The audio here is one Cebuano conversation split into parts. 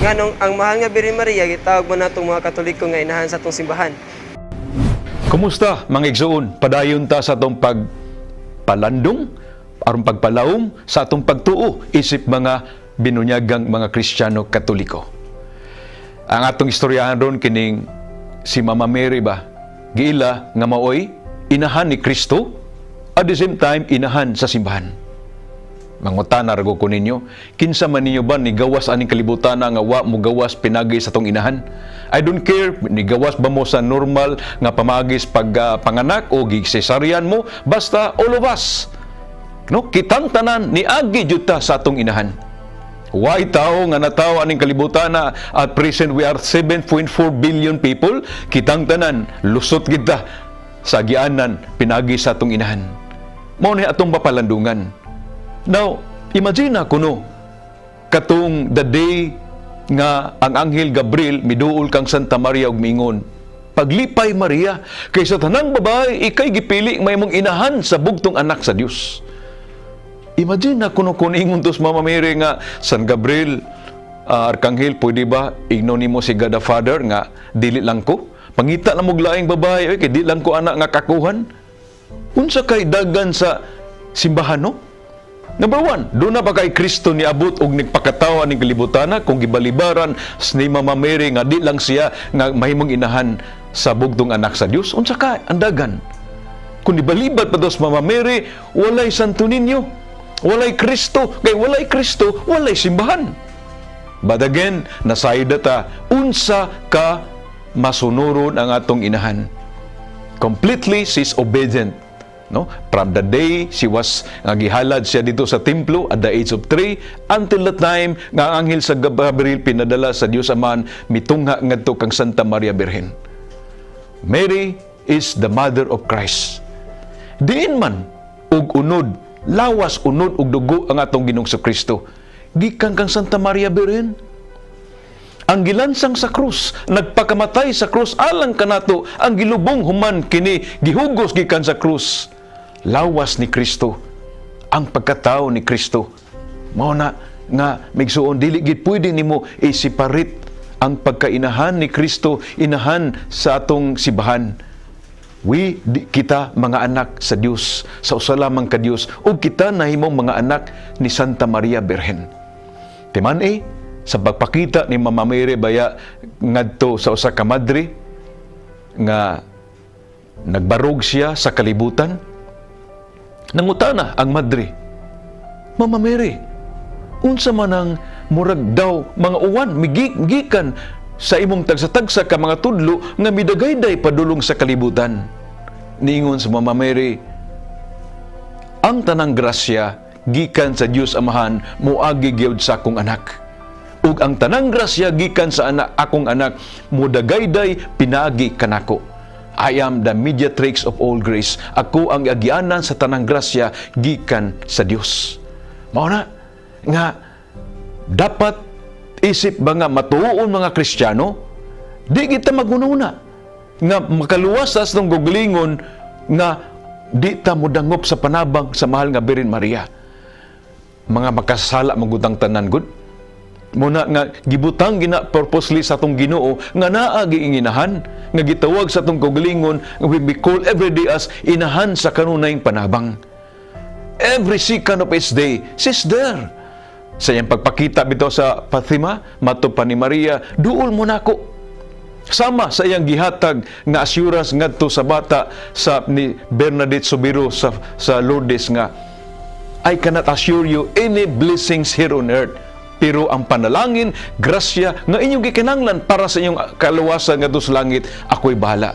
Nganong ang mahal nga Birhen Maria gitawag man natong mga Katoliko nga inahan sa atong simbahan? Kumusta, mga igsoon? Padayon ta sa atong pagpalandong aron pagpalawom sa atong pagtuo isip mga binunyagang mga Kristiyano Katoliko. Ang atong istoryahan ron kining si Mama Mary ba? Giila nga maoy inahan ni Kristo, at the same time inahan sa simbahan. Mangutana ra ko ninyo, kinsa man ninyo ba ni gawas aning kalibutan nga wa mo gawas pinagi sa atong inahan? I don't care ni gawas ba mo sa normal nga pamagis pag panganak o gi-cesarean mo, basta all of us. No, kitang tanan niagi jud ta sa atong inahan. Way tao nga natawo aning kalibutan na at present we are 7.4 billion people, kitang tanan lusot kita sa agianan pinagi sa atong inahan. Mao ni atong mapalandungan. Now, imagine na kuno katong the day nga ang Anghel Gabriel miduol kang Santa Maria ug miingon, "Paglipay, Maria, kay sa tanang babae ikay gipili mahimong inahan sa bugtong anak sa Dios." Imagine na kuno kun ingon to sa Mama Mary nga, "San Gabriel, Arkanghel, pwede ba igno nimo si God the Father nga dili lang ko? Pangita na mog laing babae oy, kay di lang ko anak nga kakuhan." Unsa kay dagan sa simbahan, no? Number one, duna pa kay Kristo niabot og nagpakatawa ning kalibutana kung gibalibaran ni Mama Mary nga di lang siya nga mahimong inahan sa bugtong anak sa Dios? Unsa ka ang dagan? Kung ibalibat pa dos Mama Mary, walay Santo Niño, walay Kristo, kay walay Kristo, walay simbahan. But again, nasayod ta unsa ka masunuron ang atong inahan. Completely, she's obedient. No? From the day she was nga gihalad siya dito sa templo at the age of 3 until the time nga ang anghel sa Gabriel pinadala sa Dios Amahan mitungha ngadto kang Santa Maria Birhen. Mary is the mother of Christ. Diin man og unod, lawas, unod ug dugo ang atong Ginoong Kristo, gikan kang Santa Maria Birhen. Ang gilansang sa krus, nagpakamatay sa krus alang kanato, ang gilubong human kini gihugos gikan sa krus. Lawas ni Kristo, ang pagkatao ni Kristo. Mao na nga, migsuon, dili gid pwede nimo i-separate ang pagkainahan ni Kristo, inahan sa atong simbahan. Kita mga anak sa Dios, sa usa lamang ka Dios, ug kita nahimong mga anak ni Santa Maria Birhen. Timan eh, sa pagpakita ni Mama Mary baya ngadto sa usa ka madre nga nagbarog siya sa kalibutan, nangutana ang madre, "Mama Mary, unsa man ang murag daw mga uwan migikan sa imong tagsa-tagsa ka mga tudlo nga midagayday padulong sa kalibutan?" Niingon sa Mama Mary, "Ang tanang grasya gikan sa Dios Amahan moagi gyud sa akong anak. Ug ang tanang grasya gikan sa anak, akong anak, mudagayday pinaagi kanako. I am the mediatrix of all grace. Ako ang agianan sa tanang grasya gikan sa Dios." Mao na nga dapat isip ba nga matuon mga Kristiyano, di kita magununa nga makaluwas sa atong kaugalingon nga di ta modangop sa panabang sa mahal nga Birhen Maria. Mga makasala magutang tanan gud. Muna nga gibutang gina purposely sa atong Ginoo nga naa giinginahan nga gitawag sa atong kaugalingon nga we be called every day as inahan sa kanunayng panabang. Every second of each day, she's there. Sa iyang pagpakita bitaw sa Fatima, mato pa ni Maria, "Duol mo nako." Sama sa iyang gihatag nga assurance ngadto sa bata sa ni Bernadette Soubirous sa Lourdes nga, "I cannot assure you any blessings here on earth. Pero ang panalangin, grasya nga inyong gikinanglan para sa inyong kaluwasan ngadto sa langit, ako'y bahala."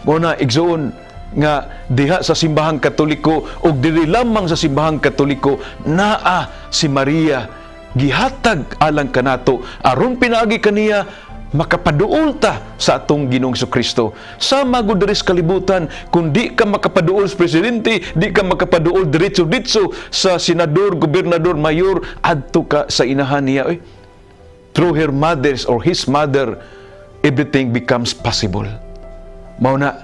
Muna, igsoon, nga diha sa simbahang Katoliko ug diri lamang sa simbahang Katoliko naa si Maria gihatag alang kanato aron pinaagi kaniya makapaduol ta sa atong Ginoong Kristo. Sama gud diri sa kalibutan, kung di ka makapaduol sa presidente, di ka makapaduol diretso-diretso sa senador, gobernador, mayor, adto ka sa inahan niya. Oy. Through her mothers or his mother, everything becomes possible. Mao na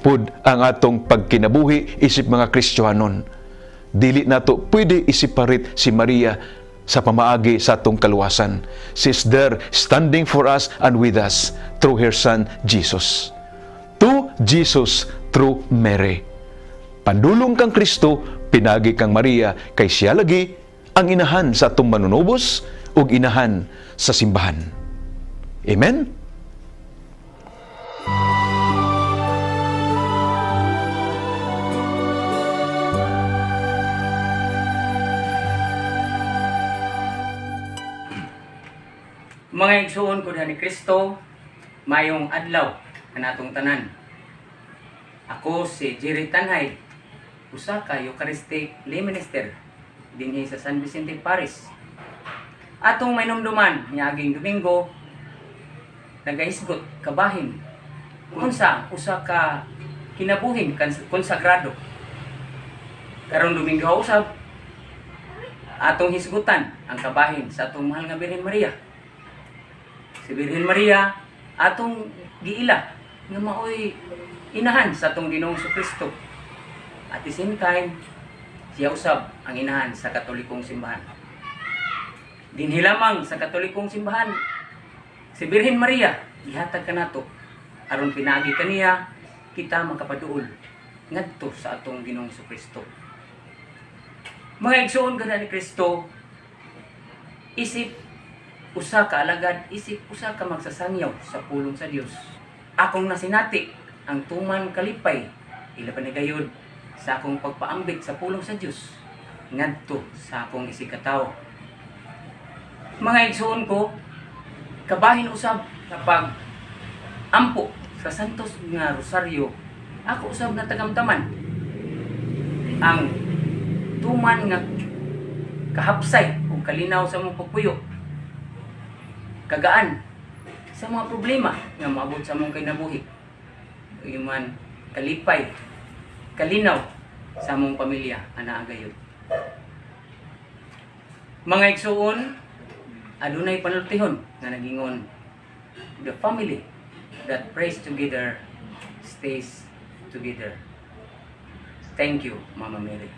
pud ang atong pagkinabuhi isip mga Kristiyanon. Dili nato pwede i-separate si Maria. sa pamaagi sa atong kaluwasan. She is there standing for us and with us through her Son, Jesus. To Jesus through Mary. Pandulong kang Kristo, pinagi kang Maria, kay siya lagi ang inahan sa atong manunubos ug inahan sa simbahan. Amen? Mga igsuon ko ni Kristo, mayong adlaw kanatong tanan. Ako si Jerry Tanhay, usa ka Eucharistic lay minister dinhi sa San Vicente Parish. Atong mainumduman niaging Domingo, nagahisgot kabahin unsa usa ka kinabuhing konsagrado. Karong Domingo usab atong hisgutan ang kabahin sa atong mahal nga Birhen Maria. Si Birhen Maria atong giila nga maoy inahan sa atong Ginoong Kristo. At the same time, siya usab ang inahan sa Katolikong simbahan. Dinhi lamang sa Katolikong simbahan, si Birhen Maria gihatag kanato aron pinaagi kaniya kita makapaduol ngadto sa atong Ginoong Kristo. Mga igsoon kada ni Kristo, isip usa ka alagad, isip usa ka magsasangyaw sa pulong sa Dios. Akong nasinati ang tuman kalipay ila panigayod sa akong pagpaambit sa pulong sa Dios ngadto sa akong isigkatawo. Mga igsoon ko, kabahin usab sa pag ampo sa Santos nga Rosaryo, ako usab natagamtaman ang tuman nga kahapsay o kalinaw sa mong pagpuyo, kagaan sa mga problema nga maabot sa mong kinabuhi, man kalipay, kalinaw sa mong pamilya anaa gayud. Mga igsuon, adunay panultihon nga nagingon, the family that prays together stays together. Thank you, Mama Mary.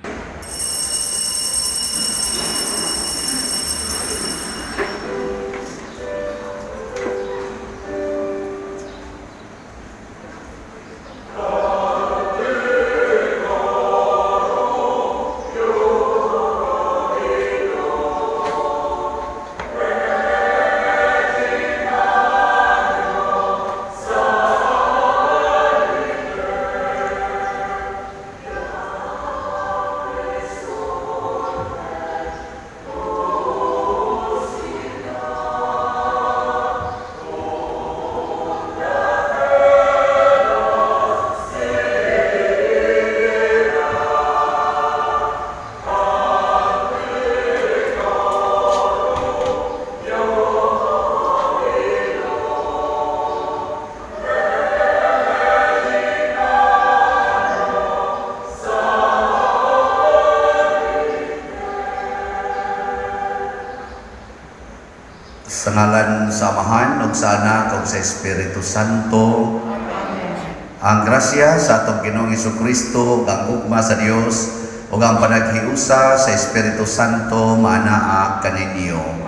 Sa ngalan sa Amahan, ug sa Anak, ug sa Espiritu Santo. Amen. Ang grasya sa atong Ginoong Kristo, ug ang gugma sa Dios, ug ang panaghiusa sa Espiritu Santo maanaa kaninyo.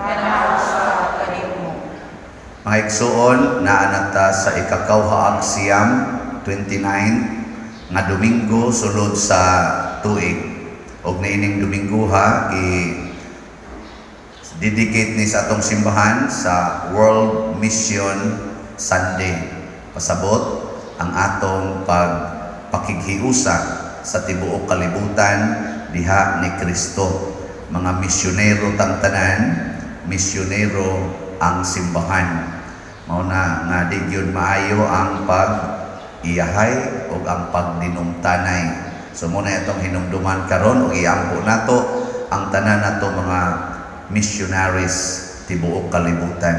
Mga igsuon, naa na ta sa ikakawhaag siyam, 29, nga Domingo sulod sa tuig. Ug niining Domingoha, i-dedicate ni sa atong simbahan sa World Mission Sunday. Pasabot ang atong pagpakighiusa sa tibuok kalibutan diha ni Kristo. Mga misyonero tang tanan, misyonero ang simbahan. Mao na nga di gyud maayo ang pag-iyahay ug ang pagdinumtanay. So muna itong hinumduman karon ug iampo nato ang tanan nato mga missionaries tibuok kalibutan.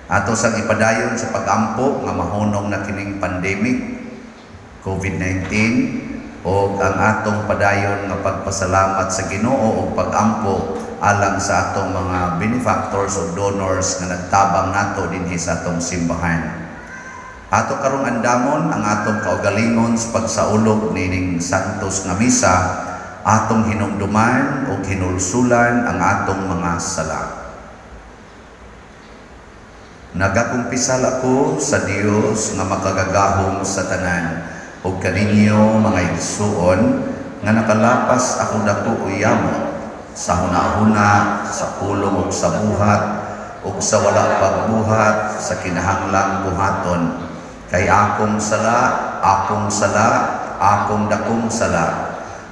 Ato sang ipadayon sa pag-ampo nga mahunong na kining pandemic COVID-19 o ang atong padayon nga pagpasalamat sa Ginoo ug pag-ampo alang sa atong mga benefactors o donors nga nagtabang nato dinhi sa atong simbahan. Ato karong andamon ang atong kaugalingon sa pagsaulog nining Santos nga misa Atong hinumduman ug hinulsulan ang atong mga sala. Nagakumpisal ako sa Dios nga makagagahom sa tanan ug kaninyo, mga igsuon, nga nakalapas ako dako o yamot sa hunahuna, sa pulong ug sa buhat ug sa wala pagbuhat sa kinahanglang buhaton, kay akong sala, akong sala, akong dakong sala.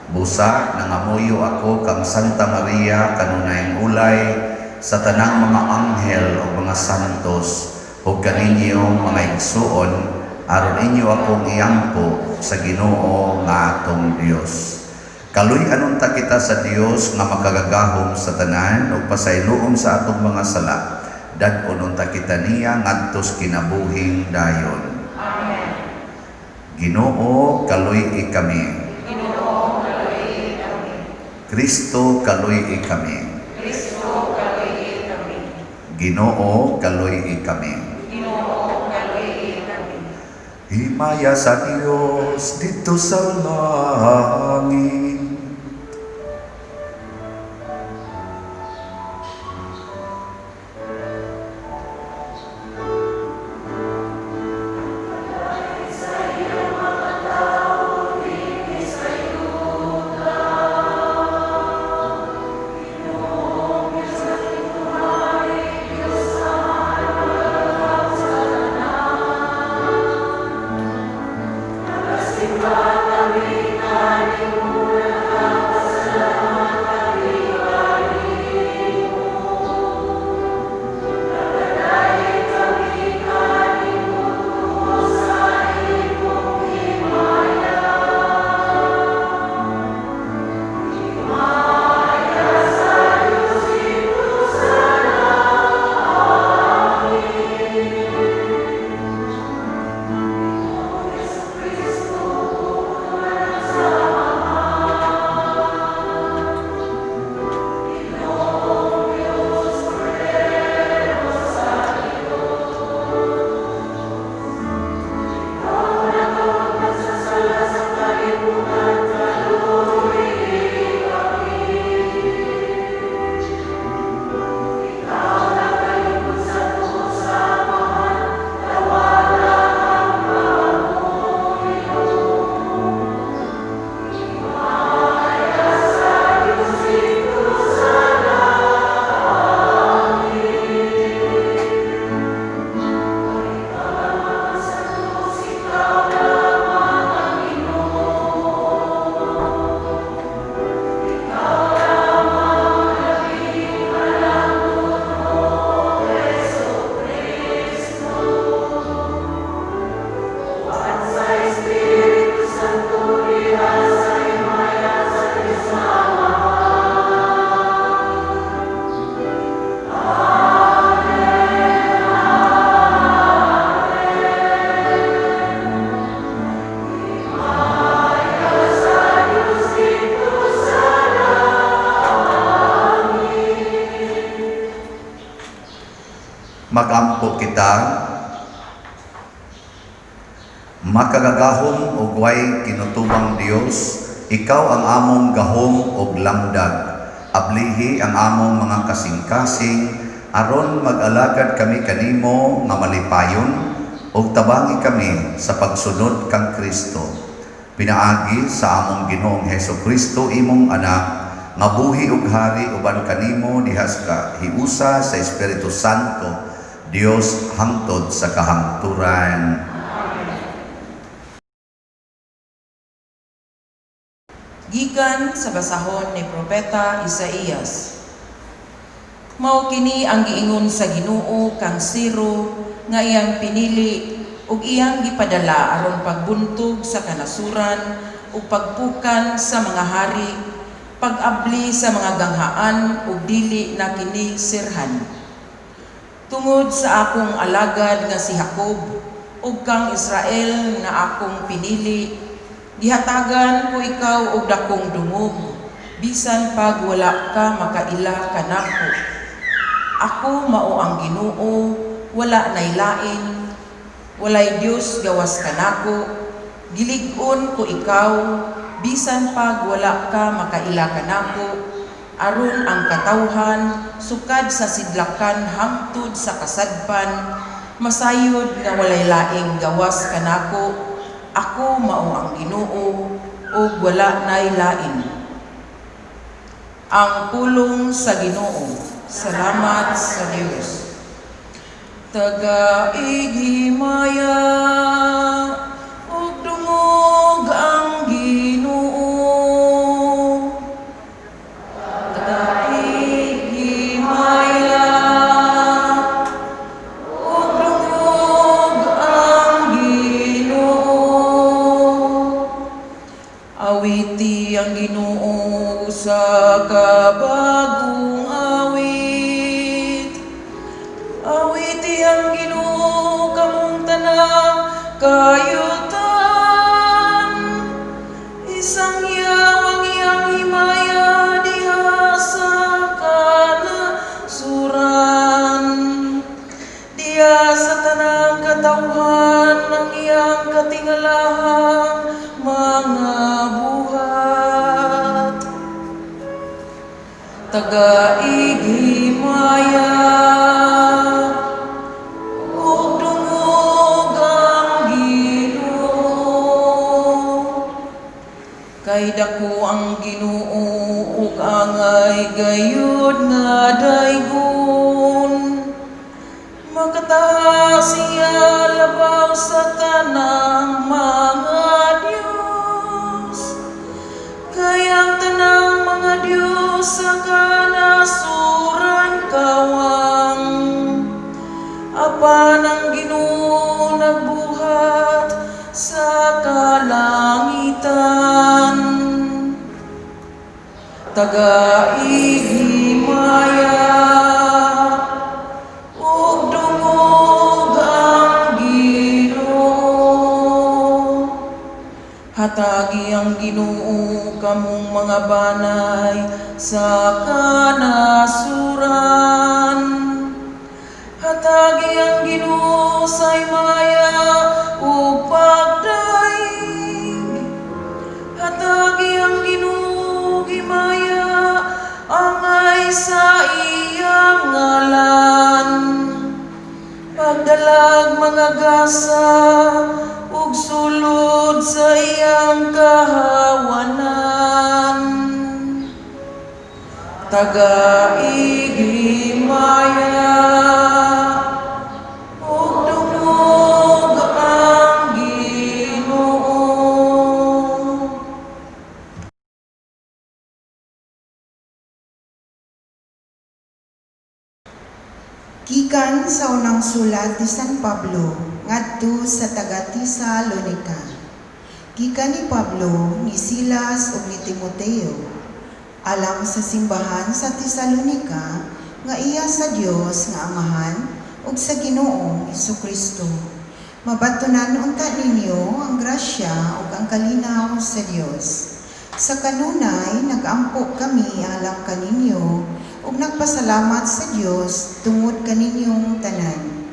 Busa nangamuyo ako kang Santa Maria, kanunayng ulay, sa tanang mga anghel o mga santos ug kaninyo, mga igsuon, aron inyo akong iampo sa Ginoo nga atong Dios. Kaluy-an unta kita sa Dios nga makagagahom sa tanan ug pasayloon sa atong mga sala. Dad-on unta kita niya ngadto sa kinabuhing dayon. Amen. Ginoo, kaluy-i kami. Ginoo, kaluy-i kami. Kristo, kaluy-i kami. Kristo, kaluy-i kami. Ginoo, kaluy-i kami. Ginoo, kaluy-i kami. Himaya sa Dios didto sa langit. Magampo kita. Makagagahom ug way kinutubang Dios, ikaw ang among gahom ug lamdag. Ablihi ang among mga kasing-kasing aron mag-alagad kami kanimo nga malipayon ug tabangi kami sa pagsunod kang Kristo. Pinaagi sa among Ginoong Heso Kristo, imong anak, nga buhi ug hari uban kanimo diha sa hiusa sa Espiritu Santo, Dios hangtod sa kahangturan. Gikan sa basahon ni Propeta Isaías. Mao kini ang giingon sa Ginoo kang Ciro nga iyang pinili ug iyang gipadala aron pagbuntog sa kanasuran ug pagpukan sa mga hari, pag-abli sa mga ganghaan ug dili na kini sirhan. Tungod sa akong alagad nga si Jacob ug kang Israel nga akong pinili, gihatagan ko ikaw og dakong dungog, bisan pag wala ka makaila kanako. Ako mao ang Ginoo, wala nay lain, walay Dios gawas kanako. Gilig-on ko ikaw, bisan pag wala ka makaila kanako, aron ang katawhan sukad sa sidlakan hangtod sa kasadpan, masayod nga walay laing gawas kanako. Ako mao ang Ginoo ug wala nay lain. Ang pulong sa Ginoo. Salamat sa Dios. Tagaig himaya ug dungog ang Ginoo. Tagaig himaya ug dungog ang Ginoo. Awiti ang Ginoo sa kabagong awit. Awiti ang Ginoo, kamong tanang kayutan. Isangyaw ang iyang himaya diha sa kanasuran. Diha sa tanang katawhan ang iyang katingalahang mga buhat. Tagaig himaya ug dungog ang Ginoo. Kay dako ang Ginoo ug angay gayud nga daygon. Makataas siya labaw sa tanang mga Diyos. Kay ang tanang mga Diyos sa kanasuran kawang. Apan ang Ginoo nagbuhat sa kalangitan. Tagaig himaya ug dungog ang Ginoo. Hatagi ang Ginoo, kamong mga banay sa kanasuran. Hatagi ang Ginoo sa himaya ug pagdaig. Hatagi ang Ginoo himaya angay sa iyang ngalan. Pagdalag mga gasa ug sulod sa iyang kahawanan. Tagaig himaya ug dungog ang Ginoo. Gikan sa unang sulat ni San Pablo ngadto sa taga Tesalonica. Gikan ni Pablo, ni Silas ug ni Timoteo. Alang sa simbahan sa Tesalonica nga iya sa Dios nga Amahan ug sa Ginoong Hesukristo. Mabatunan unta ninyo ang grasya ug ang kalinaw sa Dios. Sa kanunay nagampo kami alang kaninyo ug nagpasalamat sa Dios tungod kaninyong tanan.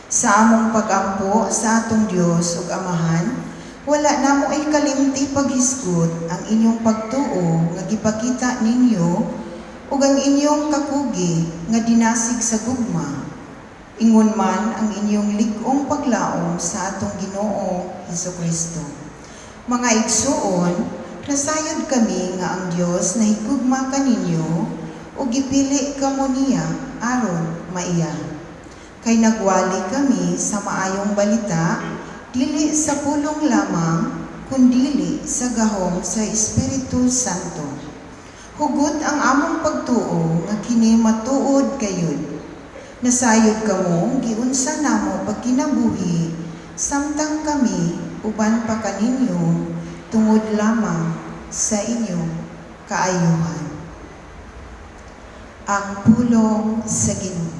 Sa among pagampo sa atong Dios ug Amahan, wala namo ay kalimti paghisgot ang inyong pagtuo nga gipakita ninyo ug ang inyong kakugi nga dinasig sa gugma. Ingon man ang inyong lig-ong paglaom sa atong Ginoo Hesukristo. Mga igsuon, nasayod kami nga ang Dios nahigugma kaninyo ug gipili kamo niya aron maiya. Kay nagwali kami sa maayong balita, dili sa pulong lamang, kundili sa gahom sa Espiritu Santo. Hugot ang among pagtuo nga kini matuod gayud. Nasayod kamo giunsa namo pagkinabuhi samtang kami uban pa kaninyo tungod lamang sa inyong kaayuhan. Ang pulong sa Ginoo.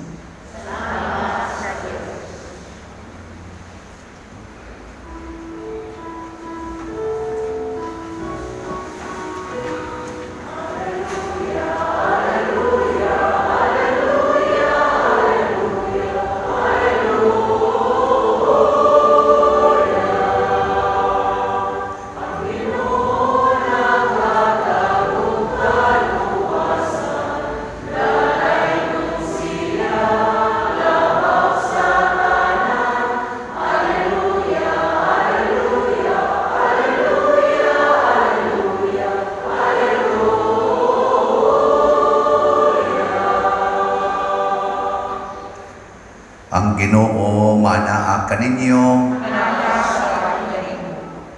Ang Ginoo maanaa kaninyo.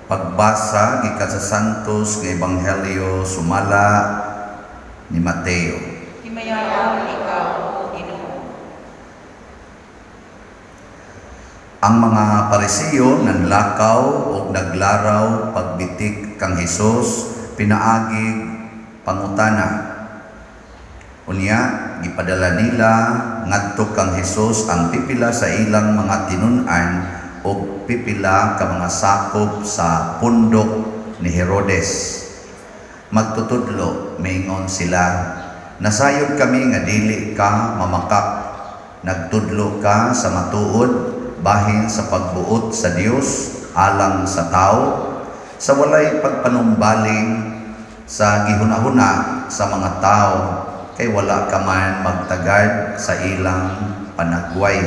Pagbasa gikan sa Santos nga Ebanghelyo sumala ni Mateo. Himayaon ikaw, O Ginoo. Ang mga Pariseo nanlakaw og naglaraw pagbitik kang Hesus pinaagig pangutana. Unya gipadala nila ngadto kang Hesus ang pipila sa ilang mga tinun-an ug pipila ka mga sakop sa pundok ni Herodes. Magtutudlo, miingon sila, nasayod kami nga dili ka mamakak, nagtudlo ka sa matuod bahin sa pagbuot sa Dios alang sa tao, sa walay pagpanumbaling sa gihuna-huna sa mga tao, kay wala ka man magtagad sa ilang panagway.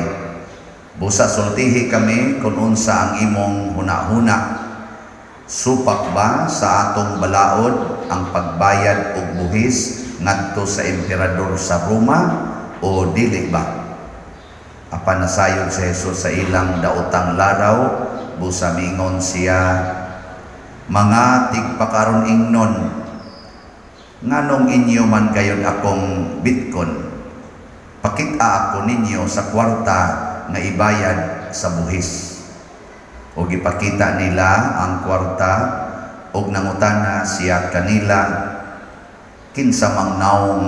Busa sultihi kami kung unsa ang imong hunahuna. Supak ba sa atong balaod ang pagbayad og buhis ngadto sa emperador sa Roma o dili ba? Apan nasayod si Jesus sa ilang daotang laraw, busa mingon siya, mga tigpakaron ingnon, nganong inyo man gayon akong bitkon, pakita ako ninyo sa kwarta nga ibayad sa buhis. O gipakita nila ang kwarta, og nangutana siya kanila, kinsa mang naong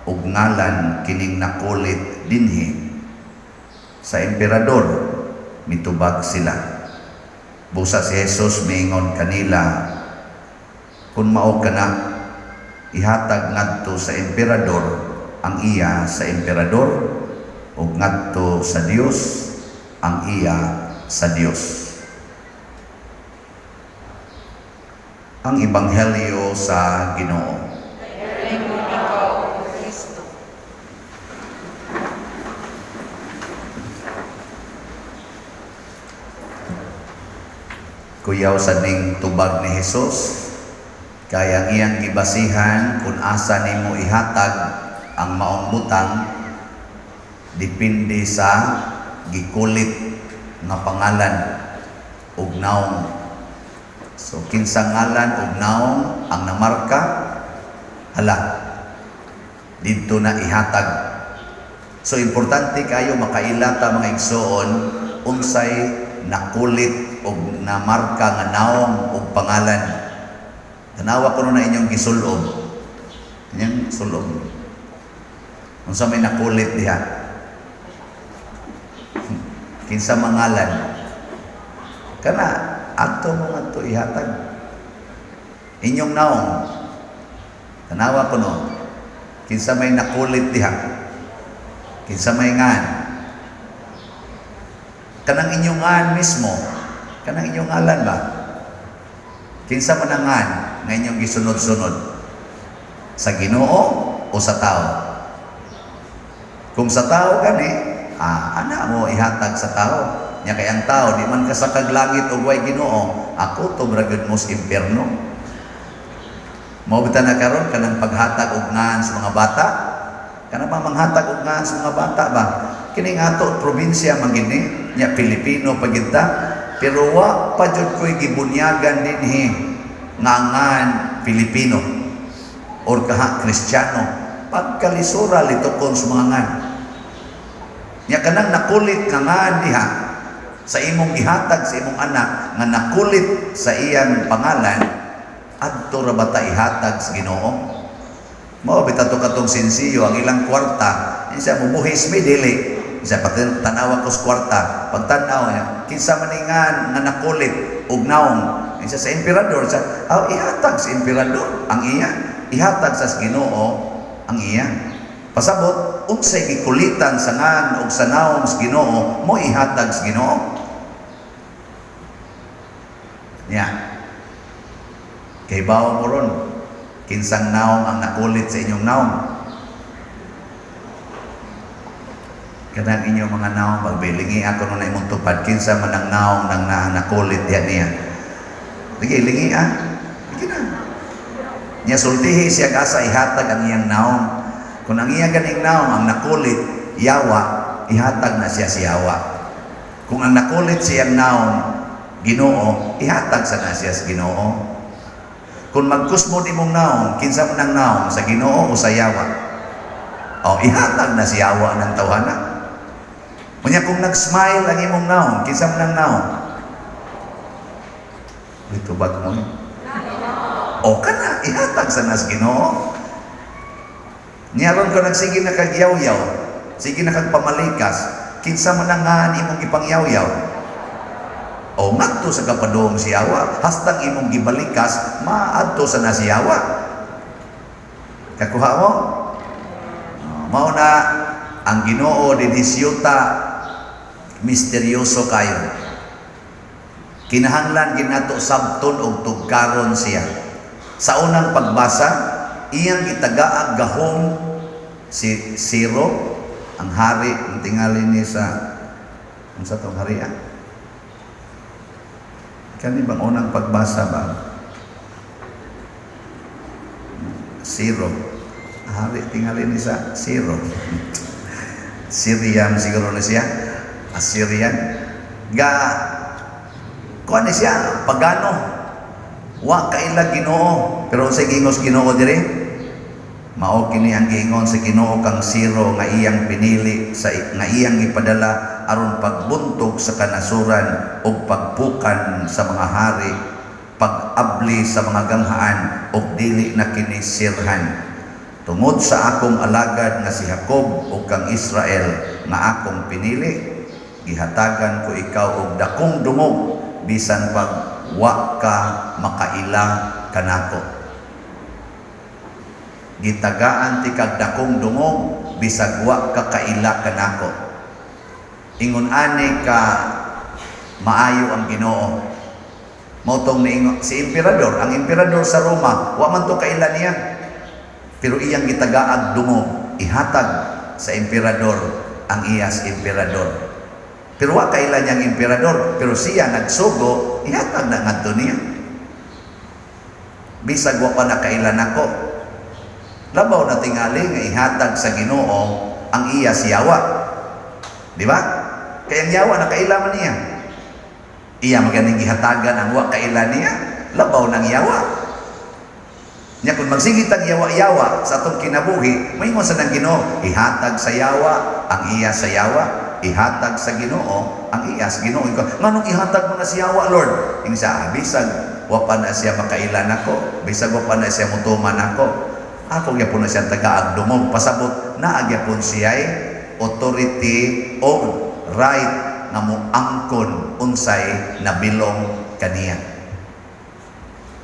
og ngalan kining nakulit dinhi? Sa emperador, mitubag sila. Busa si Jesus miingon kanila, kung mao kana, ihatag ngadto sa emperador ang iya sa emperador, ug ngadto sa Dios ang iya sa Dios. Ang Ebanghelyo sa Ginoo. Dayon ikaw, O Kristo. Kuyaw sa ning tubag ni Hesus, kay ang iyang gibasihan kung asa nimo ihatag ang maong butang depende sa gikulit nga pangalan ug naong. So kinsa ngalan ug naong ang namarka, hala, didto na ihatag. So importante kayo makaila ta mga igsoon unsay nakulit og namarka nga naong ug pangalan. Tanawa kuno na inyong gisulob. Inyong sulob. Unsa may nakulit diha? Kinsa mangalan? Kana adto mo ngadto ihatag. Inyong naong. Tanawa kuno. Kinsa may nakulit diha? Kinsa may ngan? Kanang inyong ngan mismo, kanang inyong ngalan ba? Kinsa man ang ngan nga inyong gisunod-sunod? Sa Ginoo o sa tao? Kung sa tao gani, ana mo ihatag sa tao. Nya kay ang tao di man kasakag langit og way Ginoo, ako to ra gyud mo sa impierno. Mao bitaw na karon kanang paghatag og ngan sa mga bata. Kanang mga manghatag og ngan sa mga bata ba? Kining ato probinsya man gini, nya Pilipino pa gyud ta, pero wa pa jud koy gibunyagan dinhi nga ngan Pilipino or kaha Kristiyano. Pagkalisura litukon sa mga ngan. Nya kanang nakulit nga ngan diha sa imong gihatag sa imong anak nga nakulit sa iyang pangalan, adto ra ba ta ihatag sa Ginoo? Mao bitaw to katong sensiyo ang ilang kwarta, insa mubuhis mi dili. Isa pati tanawa ko sa kwarta, pagtanaw niya, kinsa man ngan nga nakulit og naong, insa sa emperador, sa aw ihatag sa emperador ang iya, ihatag sa Ginoo ang iya. Pasabot unsay gikulitan sa ngan og sa naong sa Ginoo, mo ihatag sa Ginoo. Nya. Kay bawo mo ron, kinsang naong ang nakulit sa inyong naong. Kanang inyong mga naong, pagbilingi ako nung naimong tupad, kinsa man ang naong nang nakulit diya niya. Sige, lingi ah. Sige na. Nya sultihi siya kasa ihatag ang iyang naong. Kung ang iyang ganing naong ang nakulit, yawa, Ihatag na siya siyawa. Kung ang nakulit siyang naong Ginoo, ihatag sa na siya sa Ginoo. Kung magkusmod imong naong, kinsa man ang naong, sa Ginoo o sa yawa? O, ihatag na siyawa ng tawhana. Unya kung nag-smile ang imong naong, kinsa man ang naong? Itubag mo eh. O kana, ihatag sa nas Ginoo. Niyaron ko nagsige na kag yaw-yaw, sige na kag pamalikas, kinsa man ang ngaan imong ipangyaw-yaw? O ngadto sa kapadong siyawa, hastang imong gibalikas, maadto sa nasiyawa. Kakuha mo? Oh, mao na ang Ginoo dinhi siyuta, misteryoso kayo. Kinahanglan ginato sabton og tugkaron siya. Sa unang pagbasa, iyang gitagaag gahom si Ciro, ang hari, ang tingali ni sa unsa tong hari ah? Kani bang unang pagbasa ba? Ciro. Hari tingali ni sa Ciro. Syrian siguro na siya. Assyrian. Ga kuan ni siya, pagano. Wa kaila Ginoo, pero unsay giingos Ginoo diri? Mao kini ang giingon sa Ginoo kang Ciro nga iyang pinili sa nga iyang gipadala aron pagbuntog sa kanasuran ug pagpukan sa mga hari, pag-abli sa mga ganghaan ug dili na kini sirhan. Tungod sa akong alagad nga si Jacob ug kang Israel nga akong pinili, gihatagan ko ikaw og dakong dungog bisan pag wa ka makaila kanako. Gitagaan ti kag dakong dungog bisag wa ka kaila kanako. Ingon ani ka maayo ang Ginoo. Mao tong niingon si emperador, ang emperador sa Roma, wa man to kaila niya. Pero iyang gitagaag dungog, ihatag sa emperador ang iyas emperador. Pero wa kaila niyang emperador, pero siya nagsugo, ihatag na ngadto niya. Bisag wa pa nakaila nako. Labaw na tingali nga ihatag sa Ginoo ang iya siyawa. Di ba? Kaya ang yawa nakaila man niya. Iya maganing gihatagan ang wa kaila niya, labaw ng yawa. Nya kung magsigit ang yawa-yawa sa atong kinabuhi, maingon sa nang Ginoo, ihatag sa yawa ang iya sa yawa, ihatag sa Ginoo ang iya sa Ginoo. Nganong ihatag mo na si yawa, Lord? Ing sa bisag wa pa na siya makaila nako, bisag wa pa na siya mutuman nako. Ako gyapon na siya tagaag dungog, pasabot naa gyapon siya authority o right nga moangkon unsay nabilong kaniya.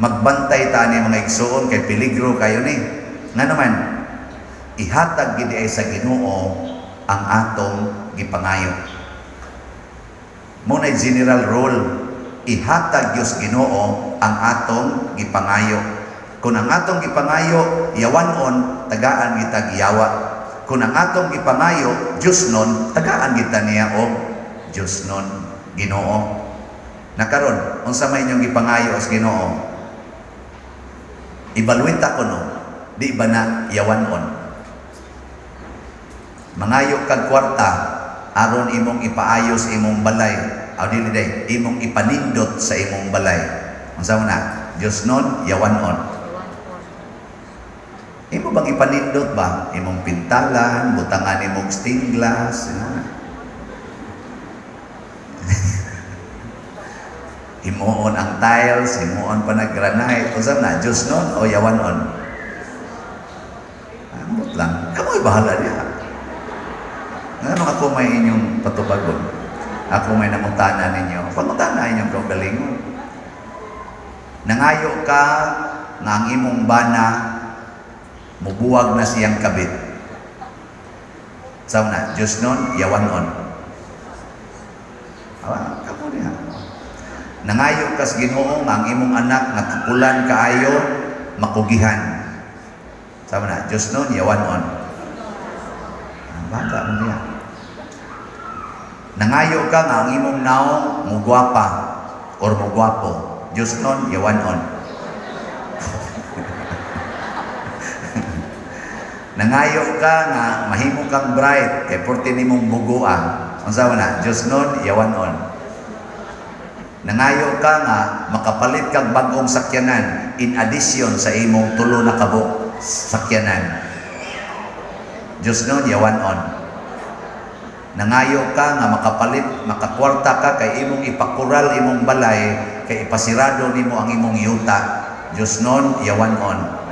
Magbantay ta ni mga igsoon kay peligro kayo ni. Nga naman, ihatag gid ay sa Ginoo ang atong gipangayo. Mo na general rule, ihatag Dios Ginoo ang atong gipangayo. Kung ang atong gipangayo yawanon, tagaan kita giyawa. Kung ang atong gipangayo Dios nun, tagaan kita niya og Dios nun Ginoo. Nakaron, unsa may inyong gipangayo sa Ginoo? Evaluate ko no, di ba na yawanon? Mangayo kag kwarta aron imong ipaayos imong balay. Aw dili day, imong ipanindot sa imong balay. Unsa man na? Dios nun, yawanon. Imo bang ipanindot ba? Imong pintalan, butangan imong stained glass, imo na. Himuon ang tiles, himuon pa na granite. Unsa na? Diyos nun o yawanon? Ambot lang. Kamo'y bahala niya. Ano ako may inyong patubagon? Ako may nangutana ninyo. Pangutana inyong kaugalingon. Nangayo ka nga ang imong bana mubuwag na siyang kabit. Sao na? Diyos nun, yawanon. Awa, kamo niya. Nangayo kas Ginoo nga ang imong anak nga takulan kaayo makugihan. Sao na? Diyos nun, yawanon. Bata mo niya. Nangayo ka nga ang imong naong mugwapa or mugwapo. Diyos nun, yawanon. Nangayo ka nga mahimo kang bright kay porte nimong bugua. Unsa man na? Diyos nun, yawanon. Nangayo ka nga makapalit kag bag-ong sakyanan in addition sa imong tulo na kabuok sakyanan. Diyos nun, yawanon. Nangayo ka nga makapalit, makakwarta ka kay imong ipakural imong balay, kay ipasirado nimo ang imong yuta. Diyos nun, yawanon.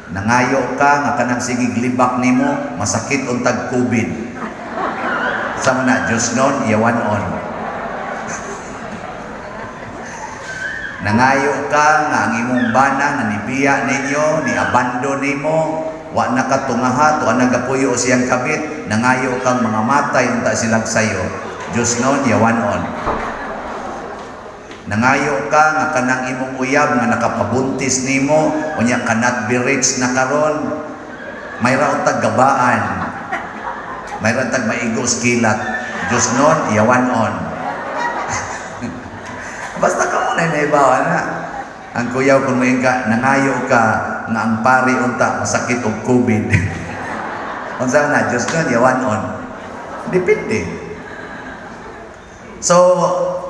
Nangayo ka nga kanang sigig libak nimo masakit untag COVID. Sama na, Diyos nun, yawanon. Nangayo ka nga ang imong bana nga nibiya ninyo, ni abandon nimo, wa na ka tungaha, tuwa nagapuyo siyang kabit, nangayo kang mga matay unta silang sayo. Diyos nun, yawanon. Nangayo ka nga kanang imong uyab nga nakapabuntis nimo, unya cannot be rich na karon, may ra untag gabaan, may ra untag maigos kilat. Diyos nun, yawanon. Basta ka muna naibawa na. Ang kuyaw kung mayin ka, nangayo ka nga ang pari unta masakit og COVID. Unsa na, Diyos nun, yawanon. Depende. So,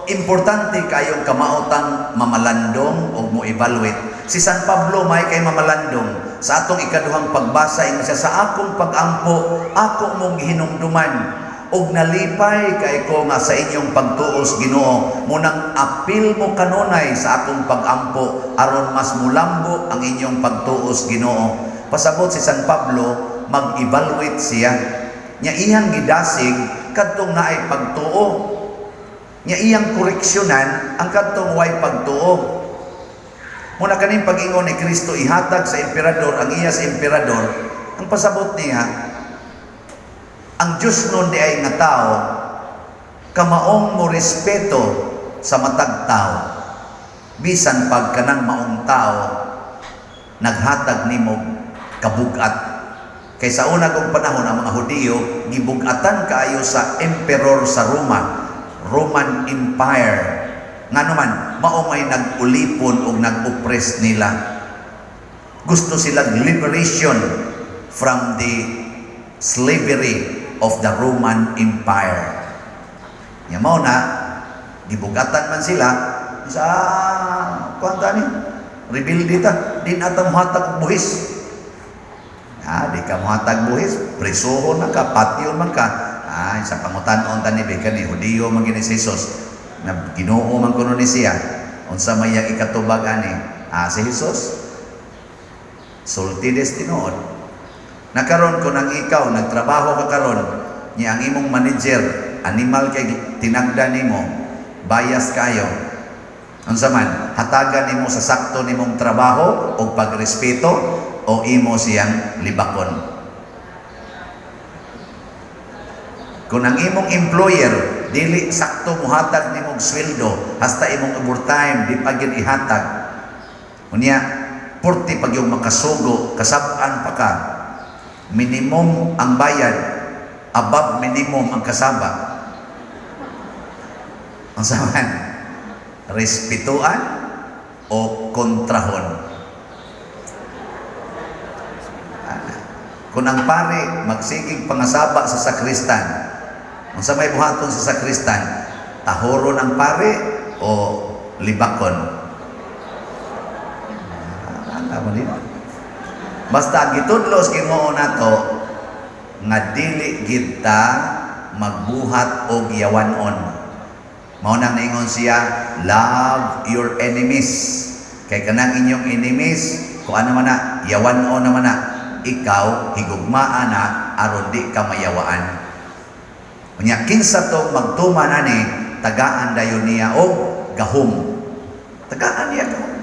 importante kayong kamaotang mamalandong o mo evaluate. Si San Pablo may kay mamalandong. Sa atong ikaduhang pagbasa, ingon siya, sa akong pag-ampo, ako mong hinumduman. Og nalipay kay ko nga sa inyong pagtuos Ginoo, munang apil mo kanunay sa akong pag-ampo aron mas mulambo ang inyong pagtuos Ginoo. Pasabot si San Pablo, mag-evaluate siya. Nya iyang gidasig kadtong naay pagtuo. Nya iyang koreksyonan ang kadtong way pagtuo. Muna kaning pag-ingon ni Kristo ihatag sa emperador ang iya sa emperador, ang pasabot niya, ang Diyos nun di ay nga tao, kamaong mo respeto sa matag tao, bisan pag kanang maong tao, naghatag nimo kabugat. Kay sa una kong panahon, ang mga Hudiyo, gibugatan kaayo sa emperor sa Roma, Roman Empire. Ngano man, mao may nag-ulipon o nag-oppress nila. Gusto silang liberation from the slavery of the Roman Empire. Nya mao na, gibugatan man sila sa kuan ni, rebelde ta, di na ta mohatag og buhis. Ah, di ka mohatag buhis, presohon na ka, patyon man ka. Ay, sa pangutan-on ta ni ka ni Hudiyo man gini si Jesus. Na Ginoo man kuno ni siya. Unsa may iyang ikatubag ani? Ah, si Jesus. Sulti des tinuod. Nakaron kung ang ikaw nagtrabaho ka karon, niya ang imong manager animal kay tinagda nimo, bias kayo. Unsa man, hatagan nimo sa sakto nimong trabaho o pagrespeto o imo siyang libakon. Kung ang imong employer dili sakto muhatag nimong sweldo hasta imong overtime di pa gyud ihatag. Unya purti pag yung makasugo kasab-an pa ka, minimum ang bayad, above minimum ang kasaba. Ang saman, respetuan o kontrahon. Kung ang pare magsigig pangasaba sa sakristan, unsa may buhaton sa sakristan, tahoron ang pare o libakon? Ano mo? Basta ang gitudlo sa Ginoo nato nga dili kita magbuhat og yawanon. Mao nang niingon siya, love your enemies. Kay kanang inyong enemies, kung ano man na, yawanon naman na, ikaw higugmaa na aron di ka mayawaan. Unya kinsa tong magtuman ani, tagaan dayon niya og gahom. Tagaan niya gahom.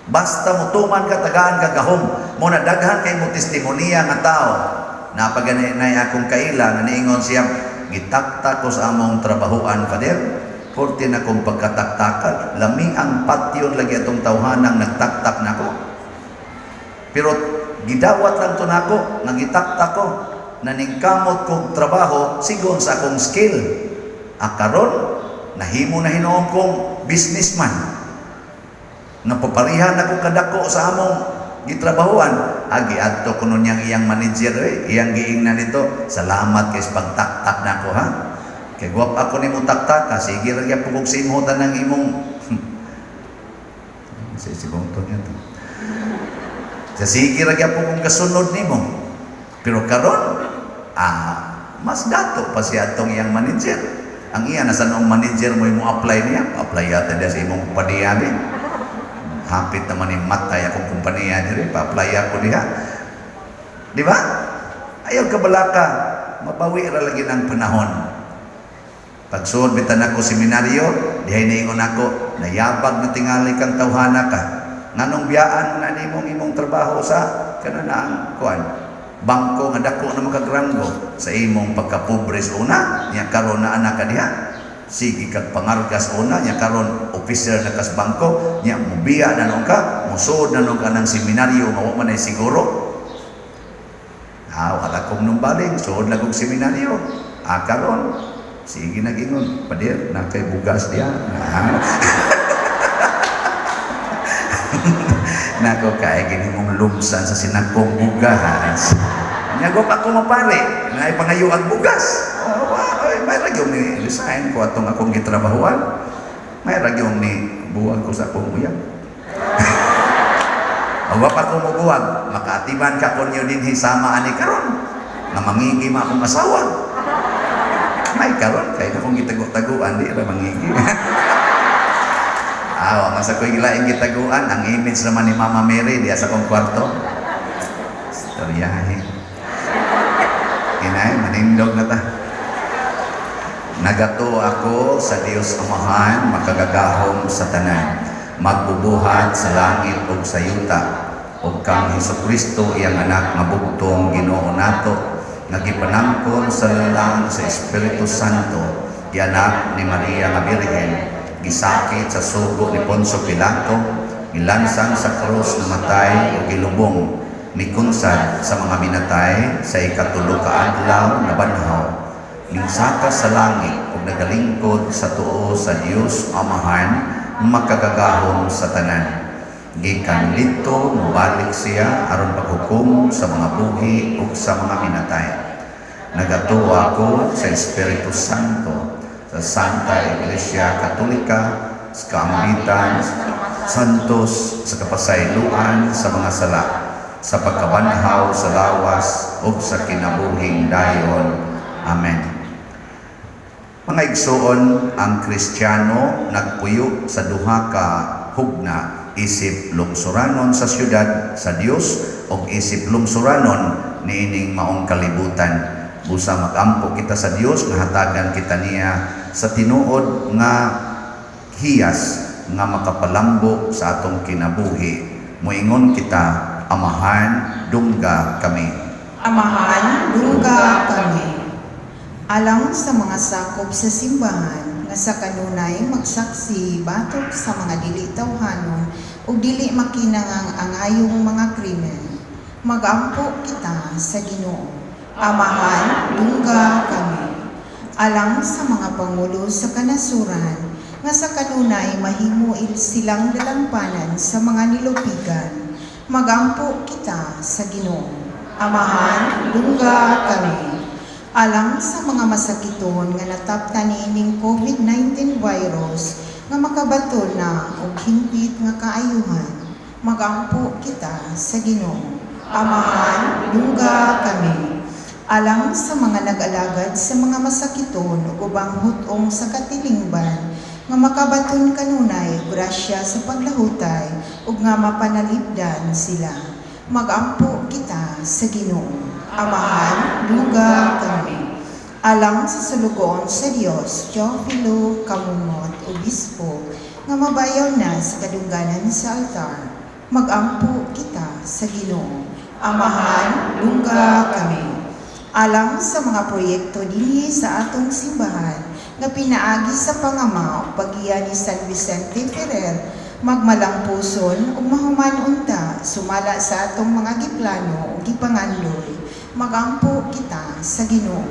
Basta mutuman ka, tagaan ka gahom. Muna daghan kay mo testimonya nga tao. Napaganay akong kaila nga niingon siya, gitaktak ko sa among trabahuan, Father. Forte na kong pagkataktakan. Lami ang patyon lagi atong tawhanang nagtaktak nako. Pero gidawat lang to nako, nga gitaktak ko, naningkamot kong trabaho sigon sa akong skill. Akaron, nahimo na hinuon kong businessman. Napaparihan ako kadako sa among Gitrabahuan. Agi adto kuno niyang iyang manager eh, iyang giingnan nito. Salamat kay sa pagtaktak nako ha. Kay guwap ako nimo taktaka, sige ra gyapon kog simhutan ng imong sa sibong to niya to. Sa sige ra gyapon kong kasunod nimo. Pero karon mas dato pa siya atong iyang manager. Ang iya nasa noong manager mo imo apply niya, apply yata diya sa imong kompanya bi. Hapit naman ni matay akong kompanya diri, pa-apply ako diha. Di ba? Ayaw kabalaka, mabawi ra lagi ng panahon. Pagsuod bitan ako seminaryo, dihay niingon ako, nayabag na tingali kang tawhana ka. Nganong biyaan na nimong imong trabaho sa kanang kuan, bangko nga dako na makagranggo sa imong pagkapobre sa una, nya karon na anak ka diha. Sige kag pangargas una, nya karon officer na kas bangko, nya mubiya na noon ka, musuod na noon ka ng seminaryo nga wa man ay siguro. Ah, wala kong numbaling, suod lang kong seminaryo. Ah, karon sige nagingon, padir, na kay bugas diya. Ah. Nako kay gini mong lumsan sa sinagpong bugas. Nya pa ako mapare, na ipangayo ang bugas. Oh, ay, may ra gyud ni resign ko atong akong gitrabahuan. May ra gyud ni buwag ko sa akong uyab. Wa pa ko mobuwag, makaatiban ka konyo dinhi sama ani karon. Nga mangigi ma akong asawa. May karon kay akong gitago-taguan di ra mangigi. Ah, wa man sa ko'y gilaing gitaguan, ang image naman ni Mama Mary diya sa akong kwarto. Istoryahe. Inay, manindog na ta. Nagatuo ako sa Dios Amahan, makagagahom sa tanan, magbubuhat sa langit ug sa yuta, ug kang Hesukristo iyang anak nga bugtong Ginoo nato, nga gipanangkon sa lalang sa Espiritu Santo, gianak ni Maria nga Birhen, gisakit sa sugo ni Poncio Pilato, gilansang sa krus, namatay ug gilubong, mikunsad sa mga minatay, sa ikatulo ka adlaw nabanhaw, minsaka sa langit ug nagalingkod sa tuo sa Dios Amahan makagagahom sa tanan. Gikan didto mobalik siya aron paghukom sa mga buhi ug sa mga minatay. Nagatuo ako sa Espiritu Santo, sa Santa Iglesia Katolika, sa kaambitan, santos, sa kapasayloan sa mga sala, sa pagkabanhaw sa lawas ug sa kinabuhing dayon. Amen. Mga igsoon, ang Kristiyano nagpuyo sa duha ka hugna isip lungsuranon sa siyudad sa Dios ug isip lungsuranon niining maong kalibutan. Busa magampo kita sa Dios nga hatagan kita niya sa tinuod nga hiyas nga makapalambo sa atong kinabuhi. Moingon kita, Amahan, dungga kami. Amahan, dungga kami. Alang sa mga sakop sa simbahan nga sa kanunay magsaksi batok sa mga dili tawhanon ug dili makinangang angayong mga krimen, magampo kita sa Ginoo. Amahan, dungga kami. Alang sa mga pangulo sa kanasuran nga sa kanunay mahimo silang dalampanan sa mga nilupigan, magampo kita sa Ginoo. Amahan, dungga kami. Alang sa mga masakiton nga nataptan niining COVID-19 virus nga makabaton na og hingpit nga kaayuhan, magampo kita sa Ginoo. Amahan, dungga kami. Alang sa mga nag-alagad sa mga masakiton ug ubang hut-ong sa katilingban nga makabaton kanunay grasya sa paglahutay ug nga mapanalipdan sila, magampo kita sa Ginoo. Amahan, dungga kami. Alang sa sulugoon sa Dios, Teofilo Camomot, Obispo, nga mabayaw na sa kadungganan sa altar, magampo kita sa Ginoo. Amahan, dungga kami. Alang sa mga proyekto dinhi sa atong simbahan nga pinaagi sa pangama ug paggiya ni San Vicente Ferrer, magmalampuson ug mahuman unta sumala sa atong mga giplano ug gipangandoy, magampo kita sa Ginoo.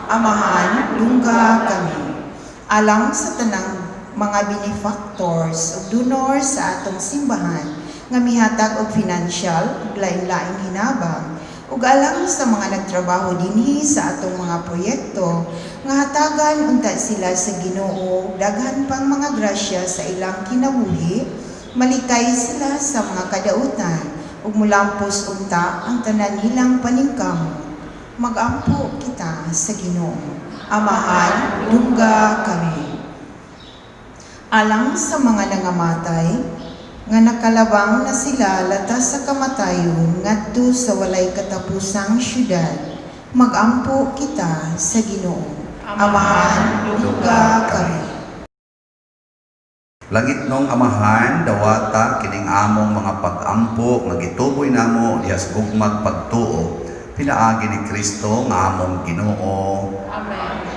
Amahan, dungga kami. Alang sa tanang mga benefactors ug donors sa atong simbahan nga nga mihatag og financial ug lain-laing hinabang ug alang sa mga nagtrabaho dinhi sa atong mga proyekto nga hatagan unta sila sa Ginoo og daghan pang mga grasya sa ilang kinabuhi, malikay sila sa mga kadautan ug mulampos unta ang tanan nilang paningkamot. Magampo kita sa Ginoo. Amahan, dungga kami. Alang sa mga nangamatay, nga nakalabang na sila latas sa kamatayon ngadto sa walay katapusang syudad, magampo kita sa Ginoo. Amahan, dungga kami. Langit nong Amahan, dawata kining among mga pag-ampo nga gituboy namo diha sa gugmag pagtuo, pinaagi ni Kristo nga among Ginoo. Amen.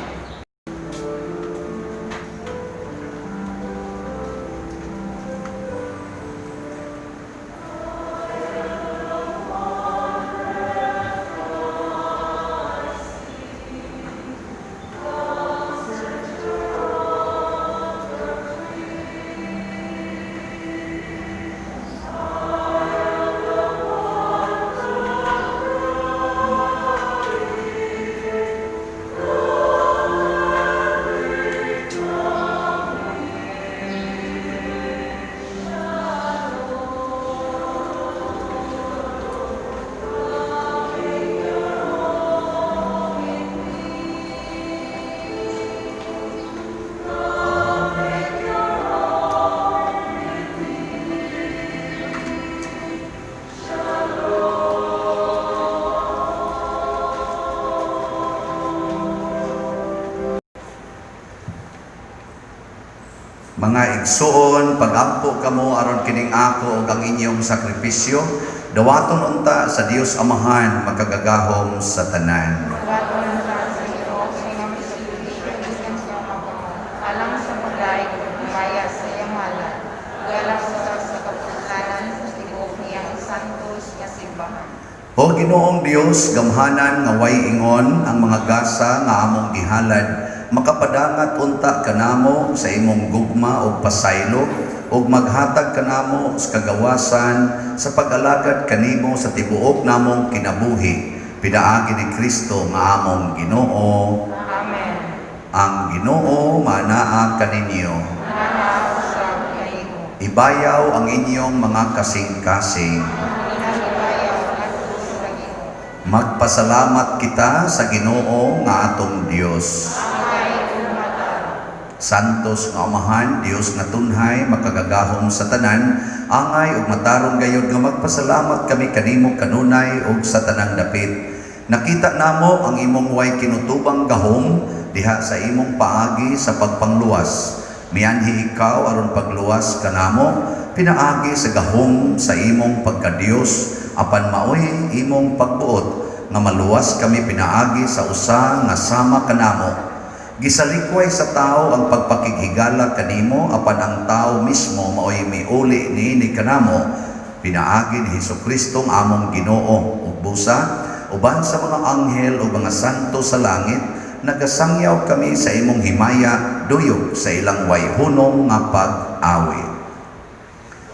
Mga igsuon, pag-ampo kamo aron kining ako ug ang inyong sakripisyo, dawaton unta sa Dios Amahan makagagahom sa tanan. Dawaton unta sa Ginoo sa iyang sakripisyo bisan sa mga alang sa paglaig ug himaya sa iyang ngalan, ug alang sa sa kapultanan sa tibuok niyang santos nga simbahan. O Ginoong Dios, gamhanan nga way ingon ang mga gasa nga among gihalad, makapadangat unta kanamo sa imong gugma ug pasaylo, ug maghatag kanamo sa kagawasan sa pag-alagad kanimo sa tibuok namong kinabuhi. Pinaagi ni Kristo nga among Ginoo. Amen. Ang Ginoo manaa kaninyo. Manaa usab kanimo. Ibayaw ang inyong mga kasing-kasing. Ginahibayaw ngadto sa Ginoo. Magpasalamat kita sa Ginoo nga atong Dios. Angay ug matarong. Santos nga Amahan, Dios nga tunhay, makagagahom sa tanan, angay ug matarong gayod nga magpasalamat kami kanimo kanunay ug sa tanang dapit. Nakita namo ang imong way kinutubang gahom diha sa imong paagi sa pagpangluwas. Mianhi ikaw aron pagluwas kanamo, pinaagi sa gahom sa imong pagkadiyos, apan maoy imong pagbuot nga maluwas kami pinaagi sa usa nga sama kanamo.Gisalikway sa tao ang pagpakighigala kanimo, apan ang tao mismo maoy miuli niini kanamo, pinaagi ni Hesukristo ang among Ginoo. Ug busa uban sa mga anghel ug mga santo sa langit, nagasangyaw kami sa imong himaya duyog sa ilang wayhunong nga pag-awit.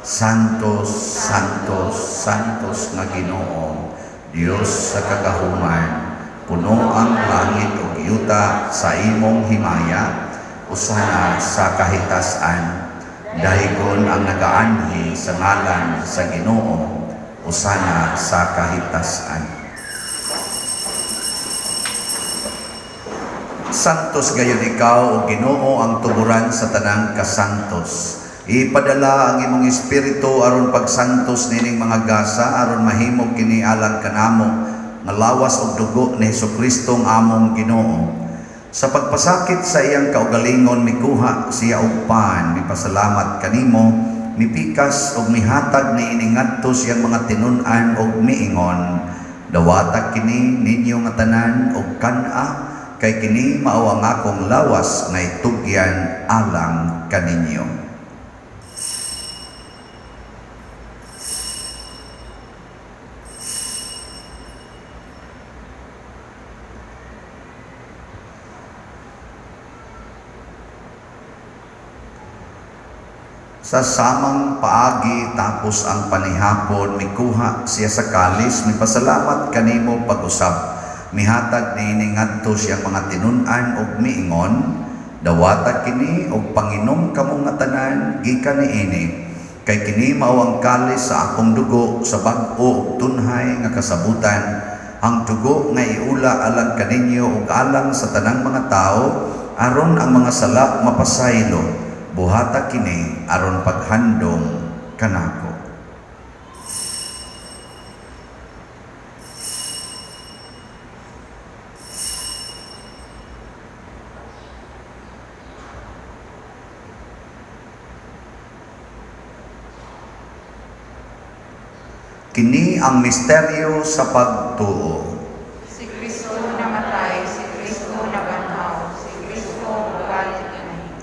Santos, Santos, Santos nga Ginoo, Dios sa kagahuman, puno ang langit ug yuta sa imong himaya, usana sa kahitasan. Dahigon ang nagaanhi sa ngalan sa Ginoo, usana sa kahitasan. Santos gayon ikaw, o Ginoo, ang tuburan sa tanang kasantos. Ipadala ang imong espiritu aron pagsantos nining mga gasa, aron mahimog kini alang kanamo nga lawas ug dugo ni Hesukristo ang among Ginoo. Sa pagpasakit sa iyang kaugalingon, mikuha siya og pan, mipasalamat kanimo, mipikas ug mihatag niini ngadto siyang mga tinun-an ug miingon, dawata kini ninyo nga tanan og kan-a, kay kini mao ang akong lawas nga itugyan alang kaninyo. Sa samang paagi tapos ang panihapon, mikuha siya sa kalis, mipasalamat kanimo pag-usab. Mihatag niini ngadto siyang mga tinun-an ug miingon, "Dawata kini ug panginom kamo nga tanan gikan niini, kay kini mao ang kalis sa akong dugo sa bag-o ug tunhay nga kasabutan, ang dugo nga iula alang kaninyo ug alang sa tanang mga tawo aron ang mga sala mapasaylo. Buhata kini aron paghandom kanako." Kini ang misteryo sa pagtuo. Si Kristo namatay, si Kristo nabanhaw, si Kristo balik kinahi.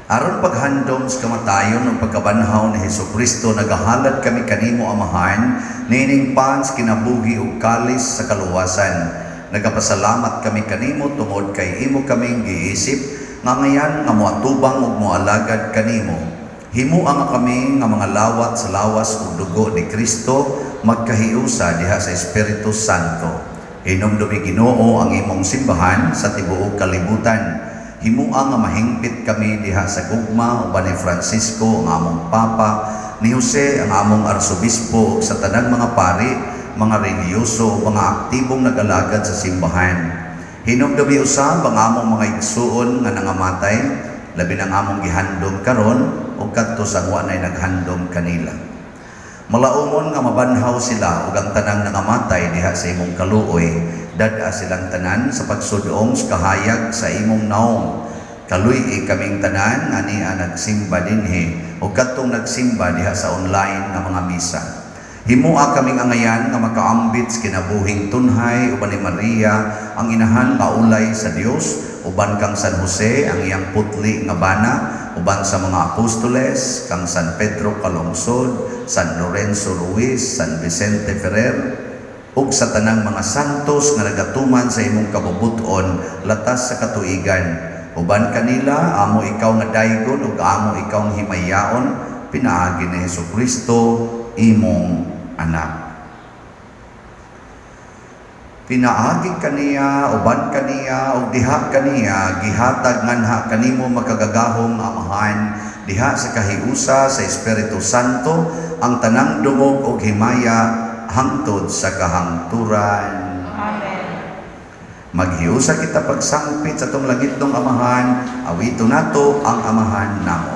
Aron paghandom sa kamatayon ug pagkabanhaw ni Hesukristo, nagahalad kami kanimo, Amahan, niining pan sa kinabuhi ug kalis sa kaluwasan. Nagapasalamat kami kanimo tungod kay imo kaming giisip nga ngayan nga moatubang ug moalagad kanimo. Himua nga kami nga mga lawat sa lawas ug dugo ni Kristo magkahiusa diha sa Espiritu Santo. Hinumdumi, Ginoo, ang imong simbahan sa tibuok kalibutan. Himua nga mahingpit kami diha sa gugma uban ni Francisco ang among Papa, ni Jose ang among Arsobispo ug sa tanang mga pari, mga relihiyoso, mga aktibong nag-alagad sa simbahan. Hinumdumi usab ang among mga igsuon nga nangamatay, labi nang among gihandom karon ug kadto sa wa nay naghandom kanila. Malaumon nga mabanhaw sila ug ang tanang nangamatay diha sa imong kaluoy, dad-a silang tanan sa pagsudong sa kahayag sa imong naong. Kaluy-i kaming tanan nga ania nagsimba dinhi ug kadtong nagsimba diha sa online nga mga misa. Himua kaming angayan nga makaambit sa kinabuhing tunhay uban ni Maria ang inahan nga ulay sa Dios, uban kang San Jose ang iyang putli nga bana, uban sa mga apostoles, kang San Pedro Calungsod, San Lorenzo Ruiz, San Vicente Ferrer, ug sa tanang mga santos nga nagatuman sa imong kabubut-on latas sa katuigan. Uban kanila amo ikaw nga daygon ug amo ikaw nga himayaon pinaagi ni Hesukristo imong anak. Pinaagi kaniya, uban kaniya, ug diha kaniya, gihatag nganha kanimo makagagahom nga Amahan, diha sa kahiusa sa Espiritu Santo, ang tanang dungog ug himaya hangtod sa kahangturan. Amen. Maghiusa kita pagsangpit sa atong langitnong Amahan, awito nato ang Amahan namo.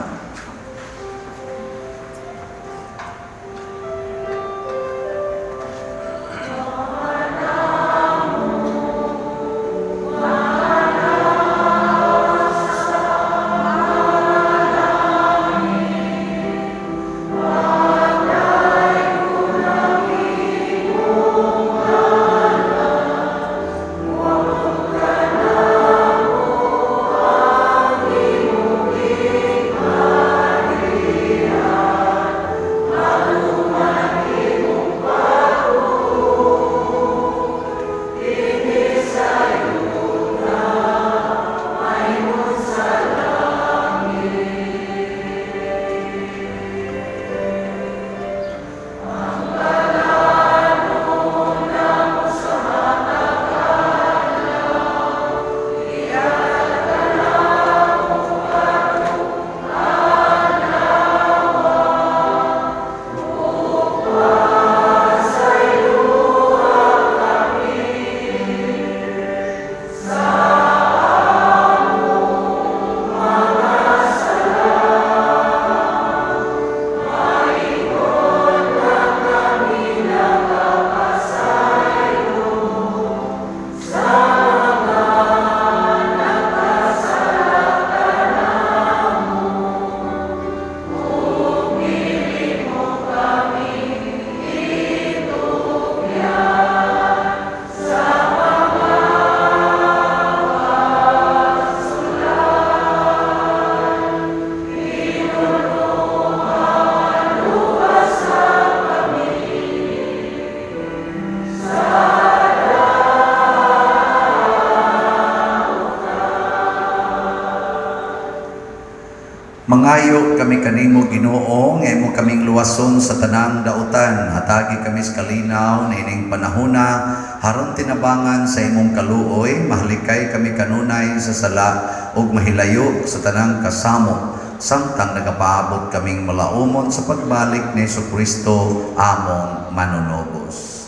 Mangayo kami kanimo, Ginoo, nga imo kaming luwason sa tanang dautan. Hatagi kami sa kalinaw niining panahona, aron tinabangan sa imong kaluoy, mahalikay kami kanunay sa sala ug mahilayo sa tanang kasamo, samtang nagapaabot kaming malaumon sa pagbalik ni Kristo among manunubos.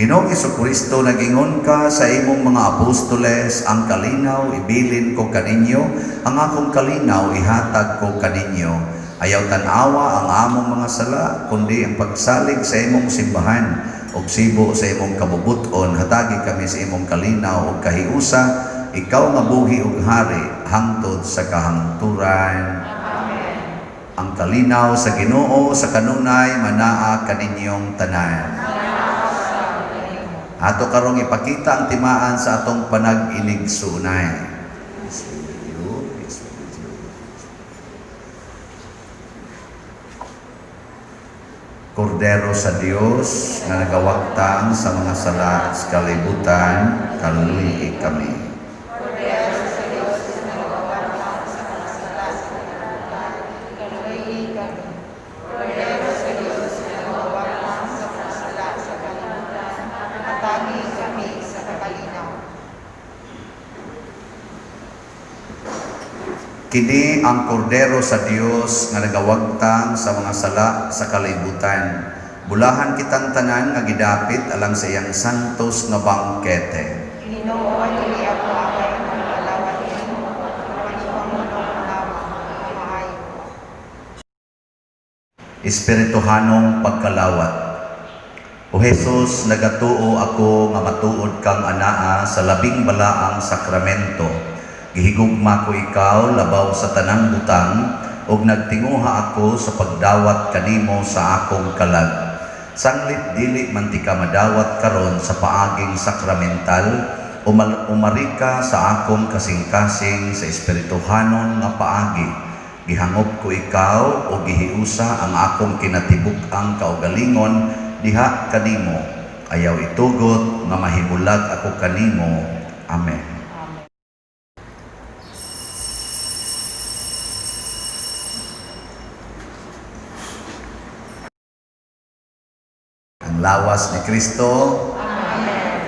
Ginoong Kristo, nagingon ka sa imong mga apostoles, "Ang kalinaw ibilin ko kaninyo, ang akong kalinaw ihatag ko kaninyo." Ayaw tan-awa ang among mga sala, kundi ang pagsalig sa imong simbahan ug sibo sa imong kabubut-on, hatagi kami sa imong kalinaw ug kahiusa, ikaw nga buhi ug hari hangtod sa kahangturan. Amen. Ang kalinaw sa Ginoo sa kanunay manaa kaninyong tanan. Ato karong ipakita ang timaan sa atong panag-inigsuonay. Peace be with you, peace be with you. Kordero sa Dios nga nagawagtang sa mga sala sa kalibutan, kaluy-i kami. Kordero sa Diyos na nagawagtang sa mga sala sa kalibutan, kaluy-i kami. Kordero sa Diyos na nagawagtang sa mga sala sa kalibutan, hatagi kami sa kalinaw. Kini ang kordero sa Dios nga nagawagtang sa mga sala sa kalibutan. Bulahan kitang tanan nga gidapit alang sa iyang santos nga bangkete. Ginoo, dili ako angay nga mokalawat nimo, apan ipangunom lamang nga maayo ko. Espirituhanong pagkalawat. O Jesus, nagatuo ako nga matuod kang anaa sa labing balaang sakramento. Gihigugma ko ikaw labaw sa tanang butang ug nagtinguha ako sa pagdawat kanimo sa akong kalag. Sanglit dili man tika madawat karon sa paaging sakramental, umarika sa akong kasing-kasing sa espirituhanon nga paagi. Gihangop ko ikaw o gihiusa ang akong kinatibuk-ang kaugalingon diha kanimo. Ayaw itugot nga mahibulag ako kanimo. Amen. Amen. Ang lawas ni Kristo. Amen.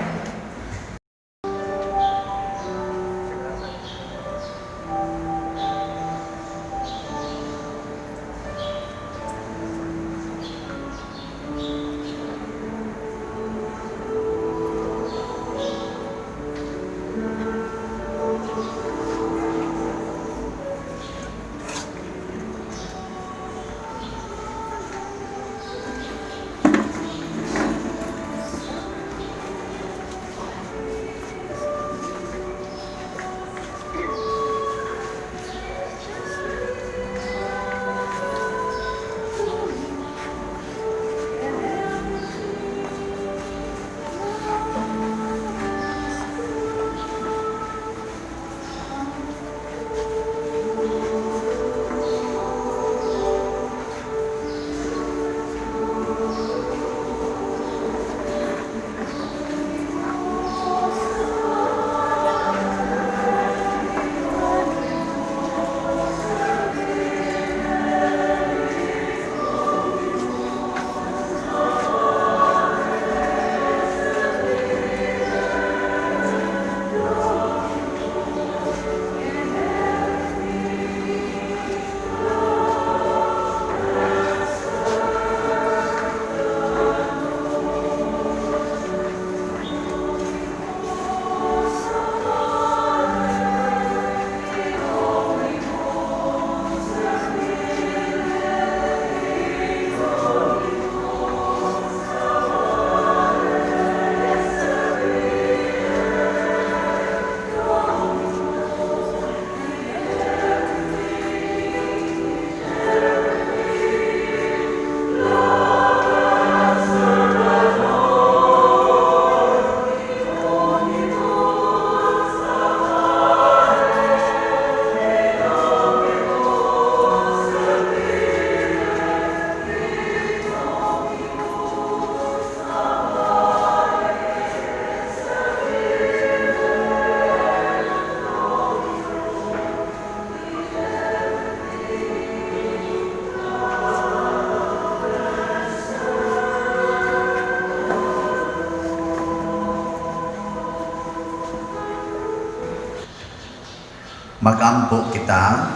Magampo kita.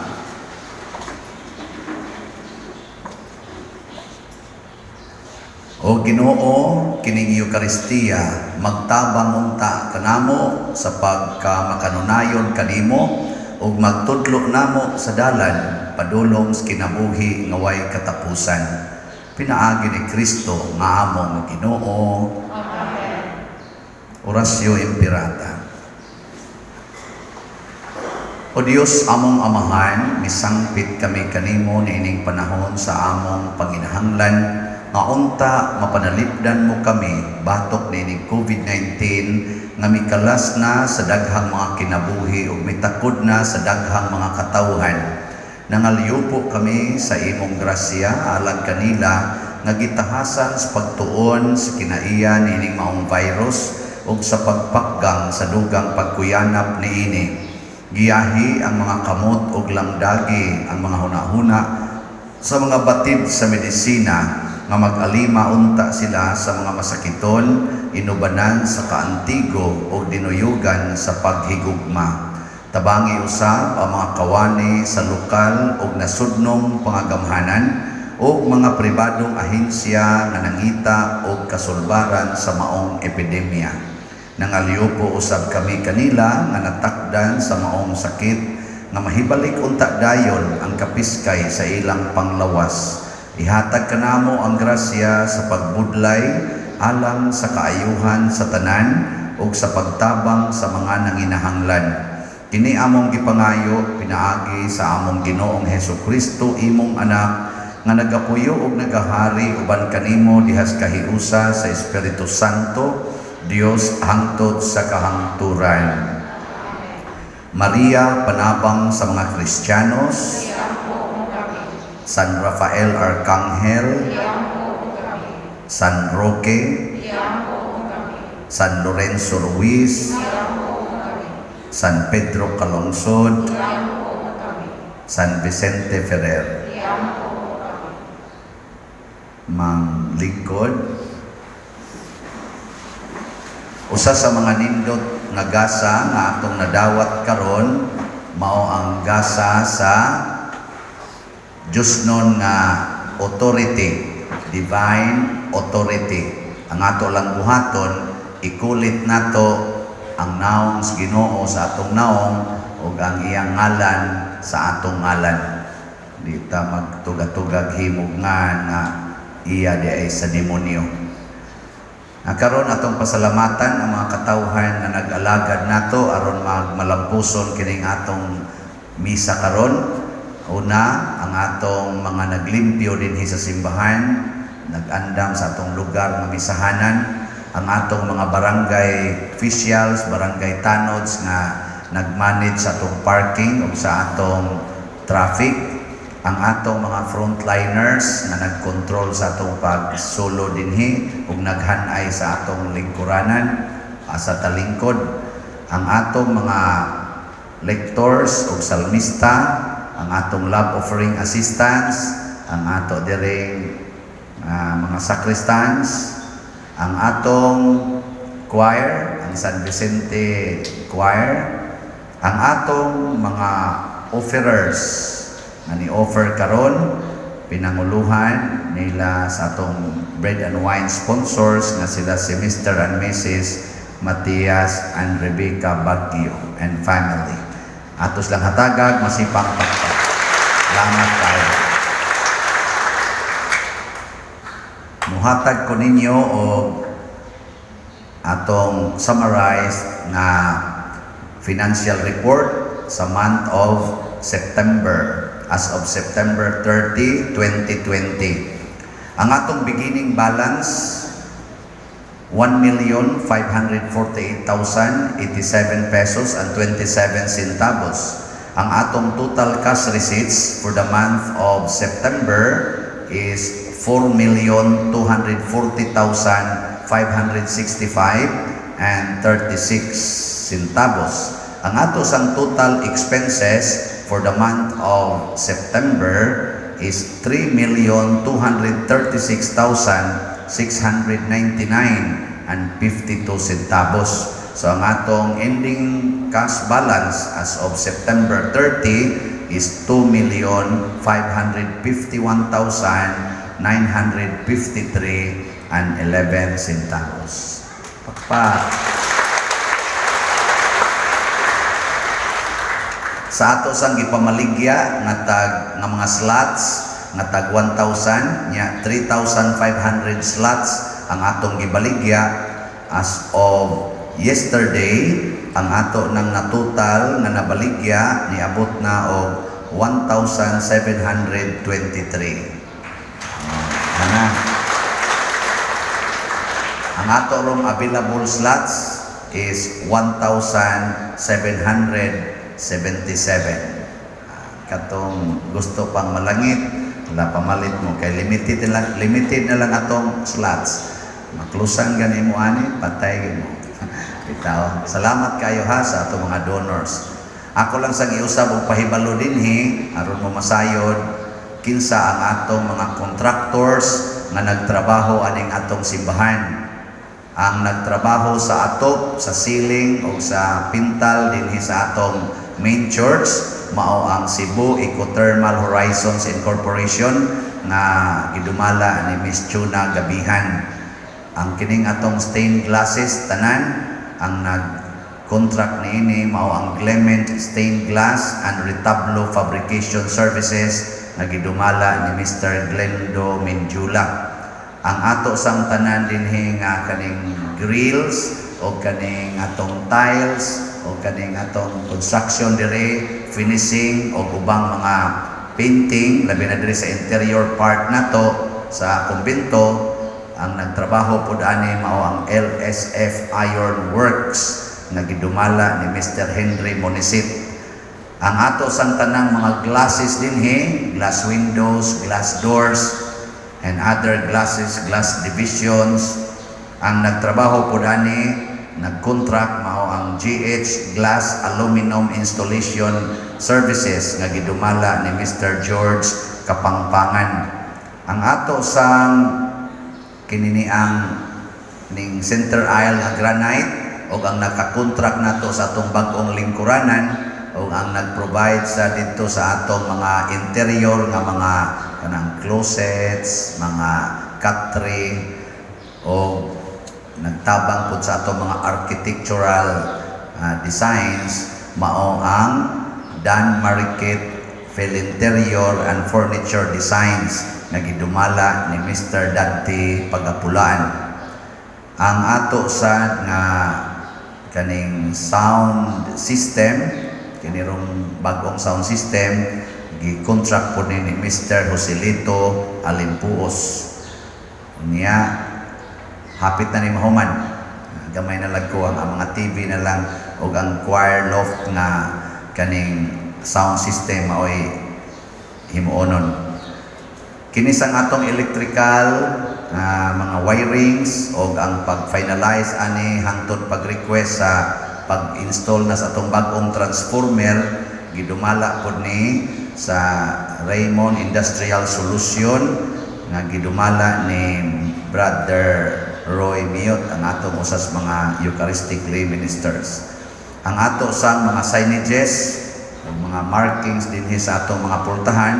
O Ginoo, kining Eukaristiya magtabang unta kanamo sa pagkamakanunayon kanimo ug magtudlo namo sa dalan padulong sa kinabuhi nga way katapusan. Pinaagi ni Kristo nga among Ginoo. Amen. Orasyo Imperata. O Dios, among Amahan, misangpit kami kanimo niining panahon sa among panginahanglan nga unta mapanalipdan mo kami batok niining COVID-19 nga mikalas na sa daghang mga kinabuhi ug mitakod na sa daghang mga katawhan. Nangalyupo kami sa imong grasya alang kanila nga gitahasan sa pagtuon sa kinaiya niining maong virus ug sa pagpakgang sa dugang pagkuyanap niini. Giyahi ang mga kamot ug lamdagi ang mga hunahuna sa mga batid sa medisina nga mag-alima unta sila sa mga masakiton, inubanan sa kaantigo o dinuyugan sa paghigugma. Tabangi usab ang mga kawani sa lokal o nasudnong pangagamhanan o mga pribadong ahensya nga nangita og kasulbaran sa maong epidemya. Nangalyupo usab kami kanila nga natakdan sa maong sakit nga mahibalik unta dayon ang kapiskay sa ilang panglawas. Ihatag kanamo ang grasya sa pagbudlay alang sa kaayuhan sa tanan ug sa pagtabang sa mga nanginahanglan. Kini among gipangayo pinaagi sa among Ginoong Hesukristo, imong anak, nga nagapuyo ug nagahari uban kanimo dihas kahiusa sa Espiritu Santo, Dios hangtod sa kahangturan. Maria, panabang sa mga Kristiyanos. San Rafael Arcangel, San Roque, San Lorenzo Ruiz, San Pedro Calungsod, San Vicente Ferrer. Mang lingkod, usa sa mga nindot nga gasa nga atong nadawat karon mao ang gasa sa Diyosnon nga authority, divine authority. Ang ato lang buhaton, ikulit nato ang naong sa Ginoo sa atong naong ug ang iyang ngalan sa atong ngalan. Di ta magtugatugag himog nga nga iya di ay sa demonyo. Karon atong pasalamatan ang mga katawhan nga nag-alagad nato aron magmalampuson kining atong misa karon. Una, ang atong mga naglimpyo dinhi sa simbahan, nag-andam sa atong lugar nga misahanan, ang atong mga barangay officials, barangay tanods nga nag-manage sa atong parking o sa atong traffic, ang atong mga frontliners nga nag-control sa atong pagsulo dinhi ug naghanay sa atong lingkuranan sa talingkod, ang atong mga lectors ug salmista, ang atong love offering assistants, ang ato diring mga sacristans, ang atong choir, ang San Vicente Choir, ang atong mga offerers nga ni-offer karon, pinanguluhan nila sa atong bread and wine sponsors nga sila si Mr. and Mrs. Matias and Rebecca Baguio and family. Atos lang hatagag, masipang pakpak. Salamat tayo. Muhatag ko ninyo og atong summarized na financial report sa month of September as of September 30, 2020. Ang atong beginning balance 1,548,087 pesos and 27 centavos. Ang atong total cash receipts for the month of September is 4,240,565 and 36 centavos. Ang ato sang total expenses for the month of September is 3,236,699 and 52 centavos. So ang atong ending cash balance as of September 30 is 2,551,953 and 11 centavos. Pakpak. Sa ato sang gipamaligya nga tag nga mga slots nga tag 1,000 nya, 3,500 slots ang atong gibaligya. As of yesterday, ang ato nang natotal nga nabaligya niabot na og 1,723. Oh, ana. Ang ato rong available slots is 1,777. Katong gusto pang malangit, wala, pamalit mo kay limited na lang atong slots. Maklusan gani mo ani, patay gani mo. Bitaw. Salamat kayo ha sa atong mga donors. Ako lang sang iusab og pahibalo dinhi aron mo masayod kinsa ang atong mga contractors nga nagtrabaho aning atong simbahan. Ang nagtrabaho sa atop, sa ceiling o sa pintal dinhi sa atong main church mao ang Cebu Ecothermal Horizons Incorporation nga gidumala ni Miss Chuna Gabihan. Ang kining atong stained glasses tanan, ang nag-contract niini mao ang Clement Stained Glass and Retablo Fabrication Services nga gidumala ni Mr. Glendo Menjula. Ang ato sang tanan dinhi nga kaning grills o kaning atong tiles o kaning atong construction dire, finishing o ubang mga painting, labi na diri sa interior part nato sa kumbento, ang nagtrabaho pod ani mao ang LSF Iron Works nga gidumala ni Mr. Henry Monisit. Ang ato sang tanang mga glasses dinhi, glass windows, glass doors, and other glasses, glass divisions, ang nagtrabaho pod ani, nagkontract, mao ang GH Glass Aluminum Installation Services nga gidumala ni Mr. George Kapangpangan. Ang ato sang kinini ang ning center aisle nga granite og ang nakakontract nato sa atong bag-ong lingkuranan o ang nag-provide sa dito sa atong mga interior nga mga kanang closets, mga katre o nagtabang pud sa atong mga architectural designs mao ang Dan Marikit Interior and Furniture Designs nga gidumala ni Mr. Dante Pagapulaan. Ang ato sa nga kaning sound system, kini rong bag-ong sound system, gi-contract po ni Mr. Joselito Alimpuos. Unya hapit na ni mahuman. Gamay na lang ko ang mga TV na lang ug ang choir loft nga kaning sound system maoy himuonon. Kini sang atong electrical mga wirings og ang pag-finalize ani hangtod pag-request sa pag-install na sa atong bag-ong transformer, gidumala pod ni sa Raymond Industrial Solution nga gidumala ni Brother Roy Miot, ang atong usas mga Eucharistic lay ministers. Ang ato sang mga signages ug mga markings dinhi sa atong mga pultahan,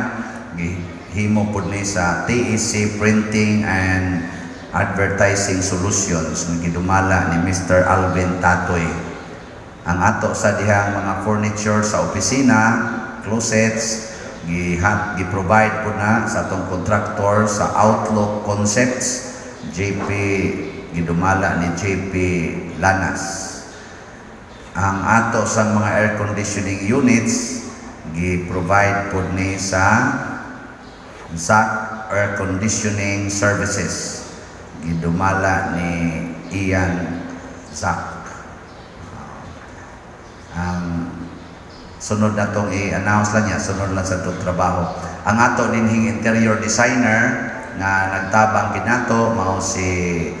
gihimo pod ni sa TEC Printing and Advertising Solutions nga gidumala ni Mr. Alvin Tatoy. Ang ato sa dihang mga furniture sa opisina, closets, gi-provide po na sa atong contractor sa Outlook Concepts, JP, gidumala ni JP Lanas. Ang ato sa mga air conditioning units, gi-provide po ni sa Zack Air Conditioning Services, gidumala ni Ian Zack. Ang sunod na tong i-announce lang niya, sunod lang sa itong trabaho. Ang ato dinhing interior designer nga nagtabang kinato mao si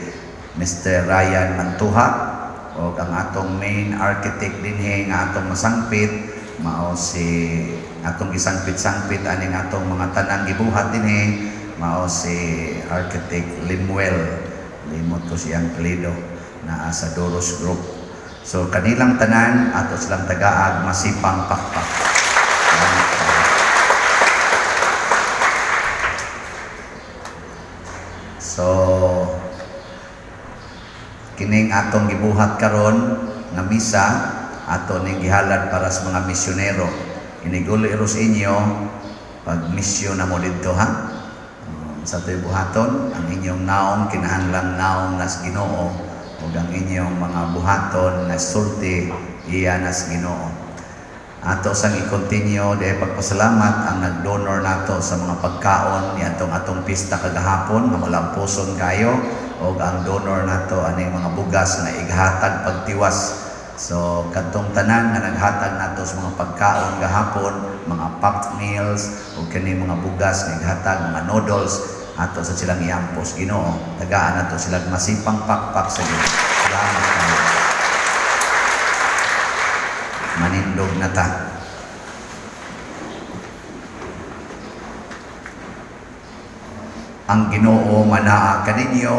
Mr. Ryan Mantuha, o ang atong main architect dinhi nga atong masangpit mao si atong gisangpit-sangpit aning atong mga tanang gibuhat dinhi, mao si Architect Limuel, limot ko siyang apelyido, naa sa Doros Group. So kanilang tanan ato silang tagaag masipang pakpak. Salamat kayo. So kining atong gibuhat karon nga misa, ato ning gihalad para sa mga misyonero. Iniguli ro sa inyo pag misyon na mo didto, ha. Sa ato'y buhaton, ang inyong naong kinahanglang naong nas Ginoo ug ang inyong mga buhaton na sulti iya nas Ginoo. Ato sang i-continue de pagpasalamat ang nag-donor nato sa mga pagkaon niadtong atong pista kagahapon nga malampuson kayo, ug ang donor nato aning mga bugas nga ighatag pagtiwas. So kadtong tanan nga naghatag nato sa mga pagkaon gahapon, mga packed meals ug kini mga bugas nga ighatag, mga noodles, ato sa silang iampos Ginoo. Tagaan nato silang masipang pakpak sa Ginoo. Salamat kayo. Manindog na ta. Ang Ginoo manaa kaninyo.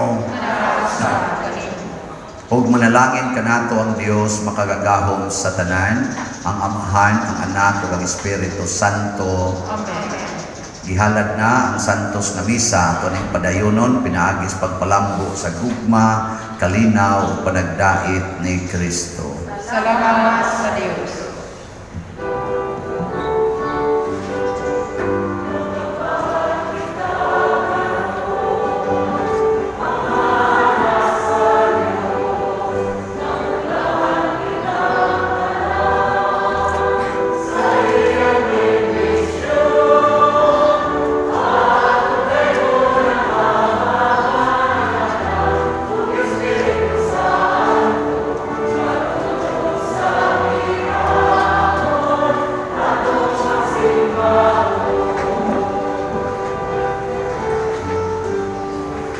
Ug manalangin kanato ang Dios makagagahom sa tanan, ang Amahan, ang Anak ug ang Espiritu Santo. Amen. Gihalad na ang Santos nga Misa ato ning padayonon pinaagi sa pagpalambo sa gugma, kalinaw ug panagdait ni Kristo. Salamat.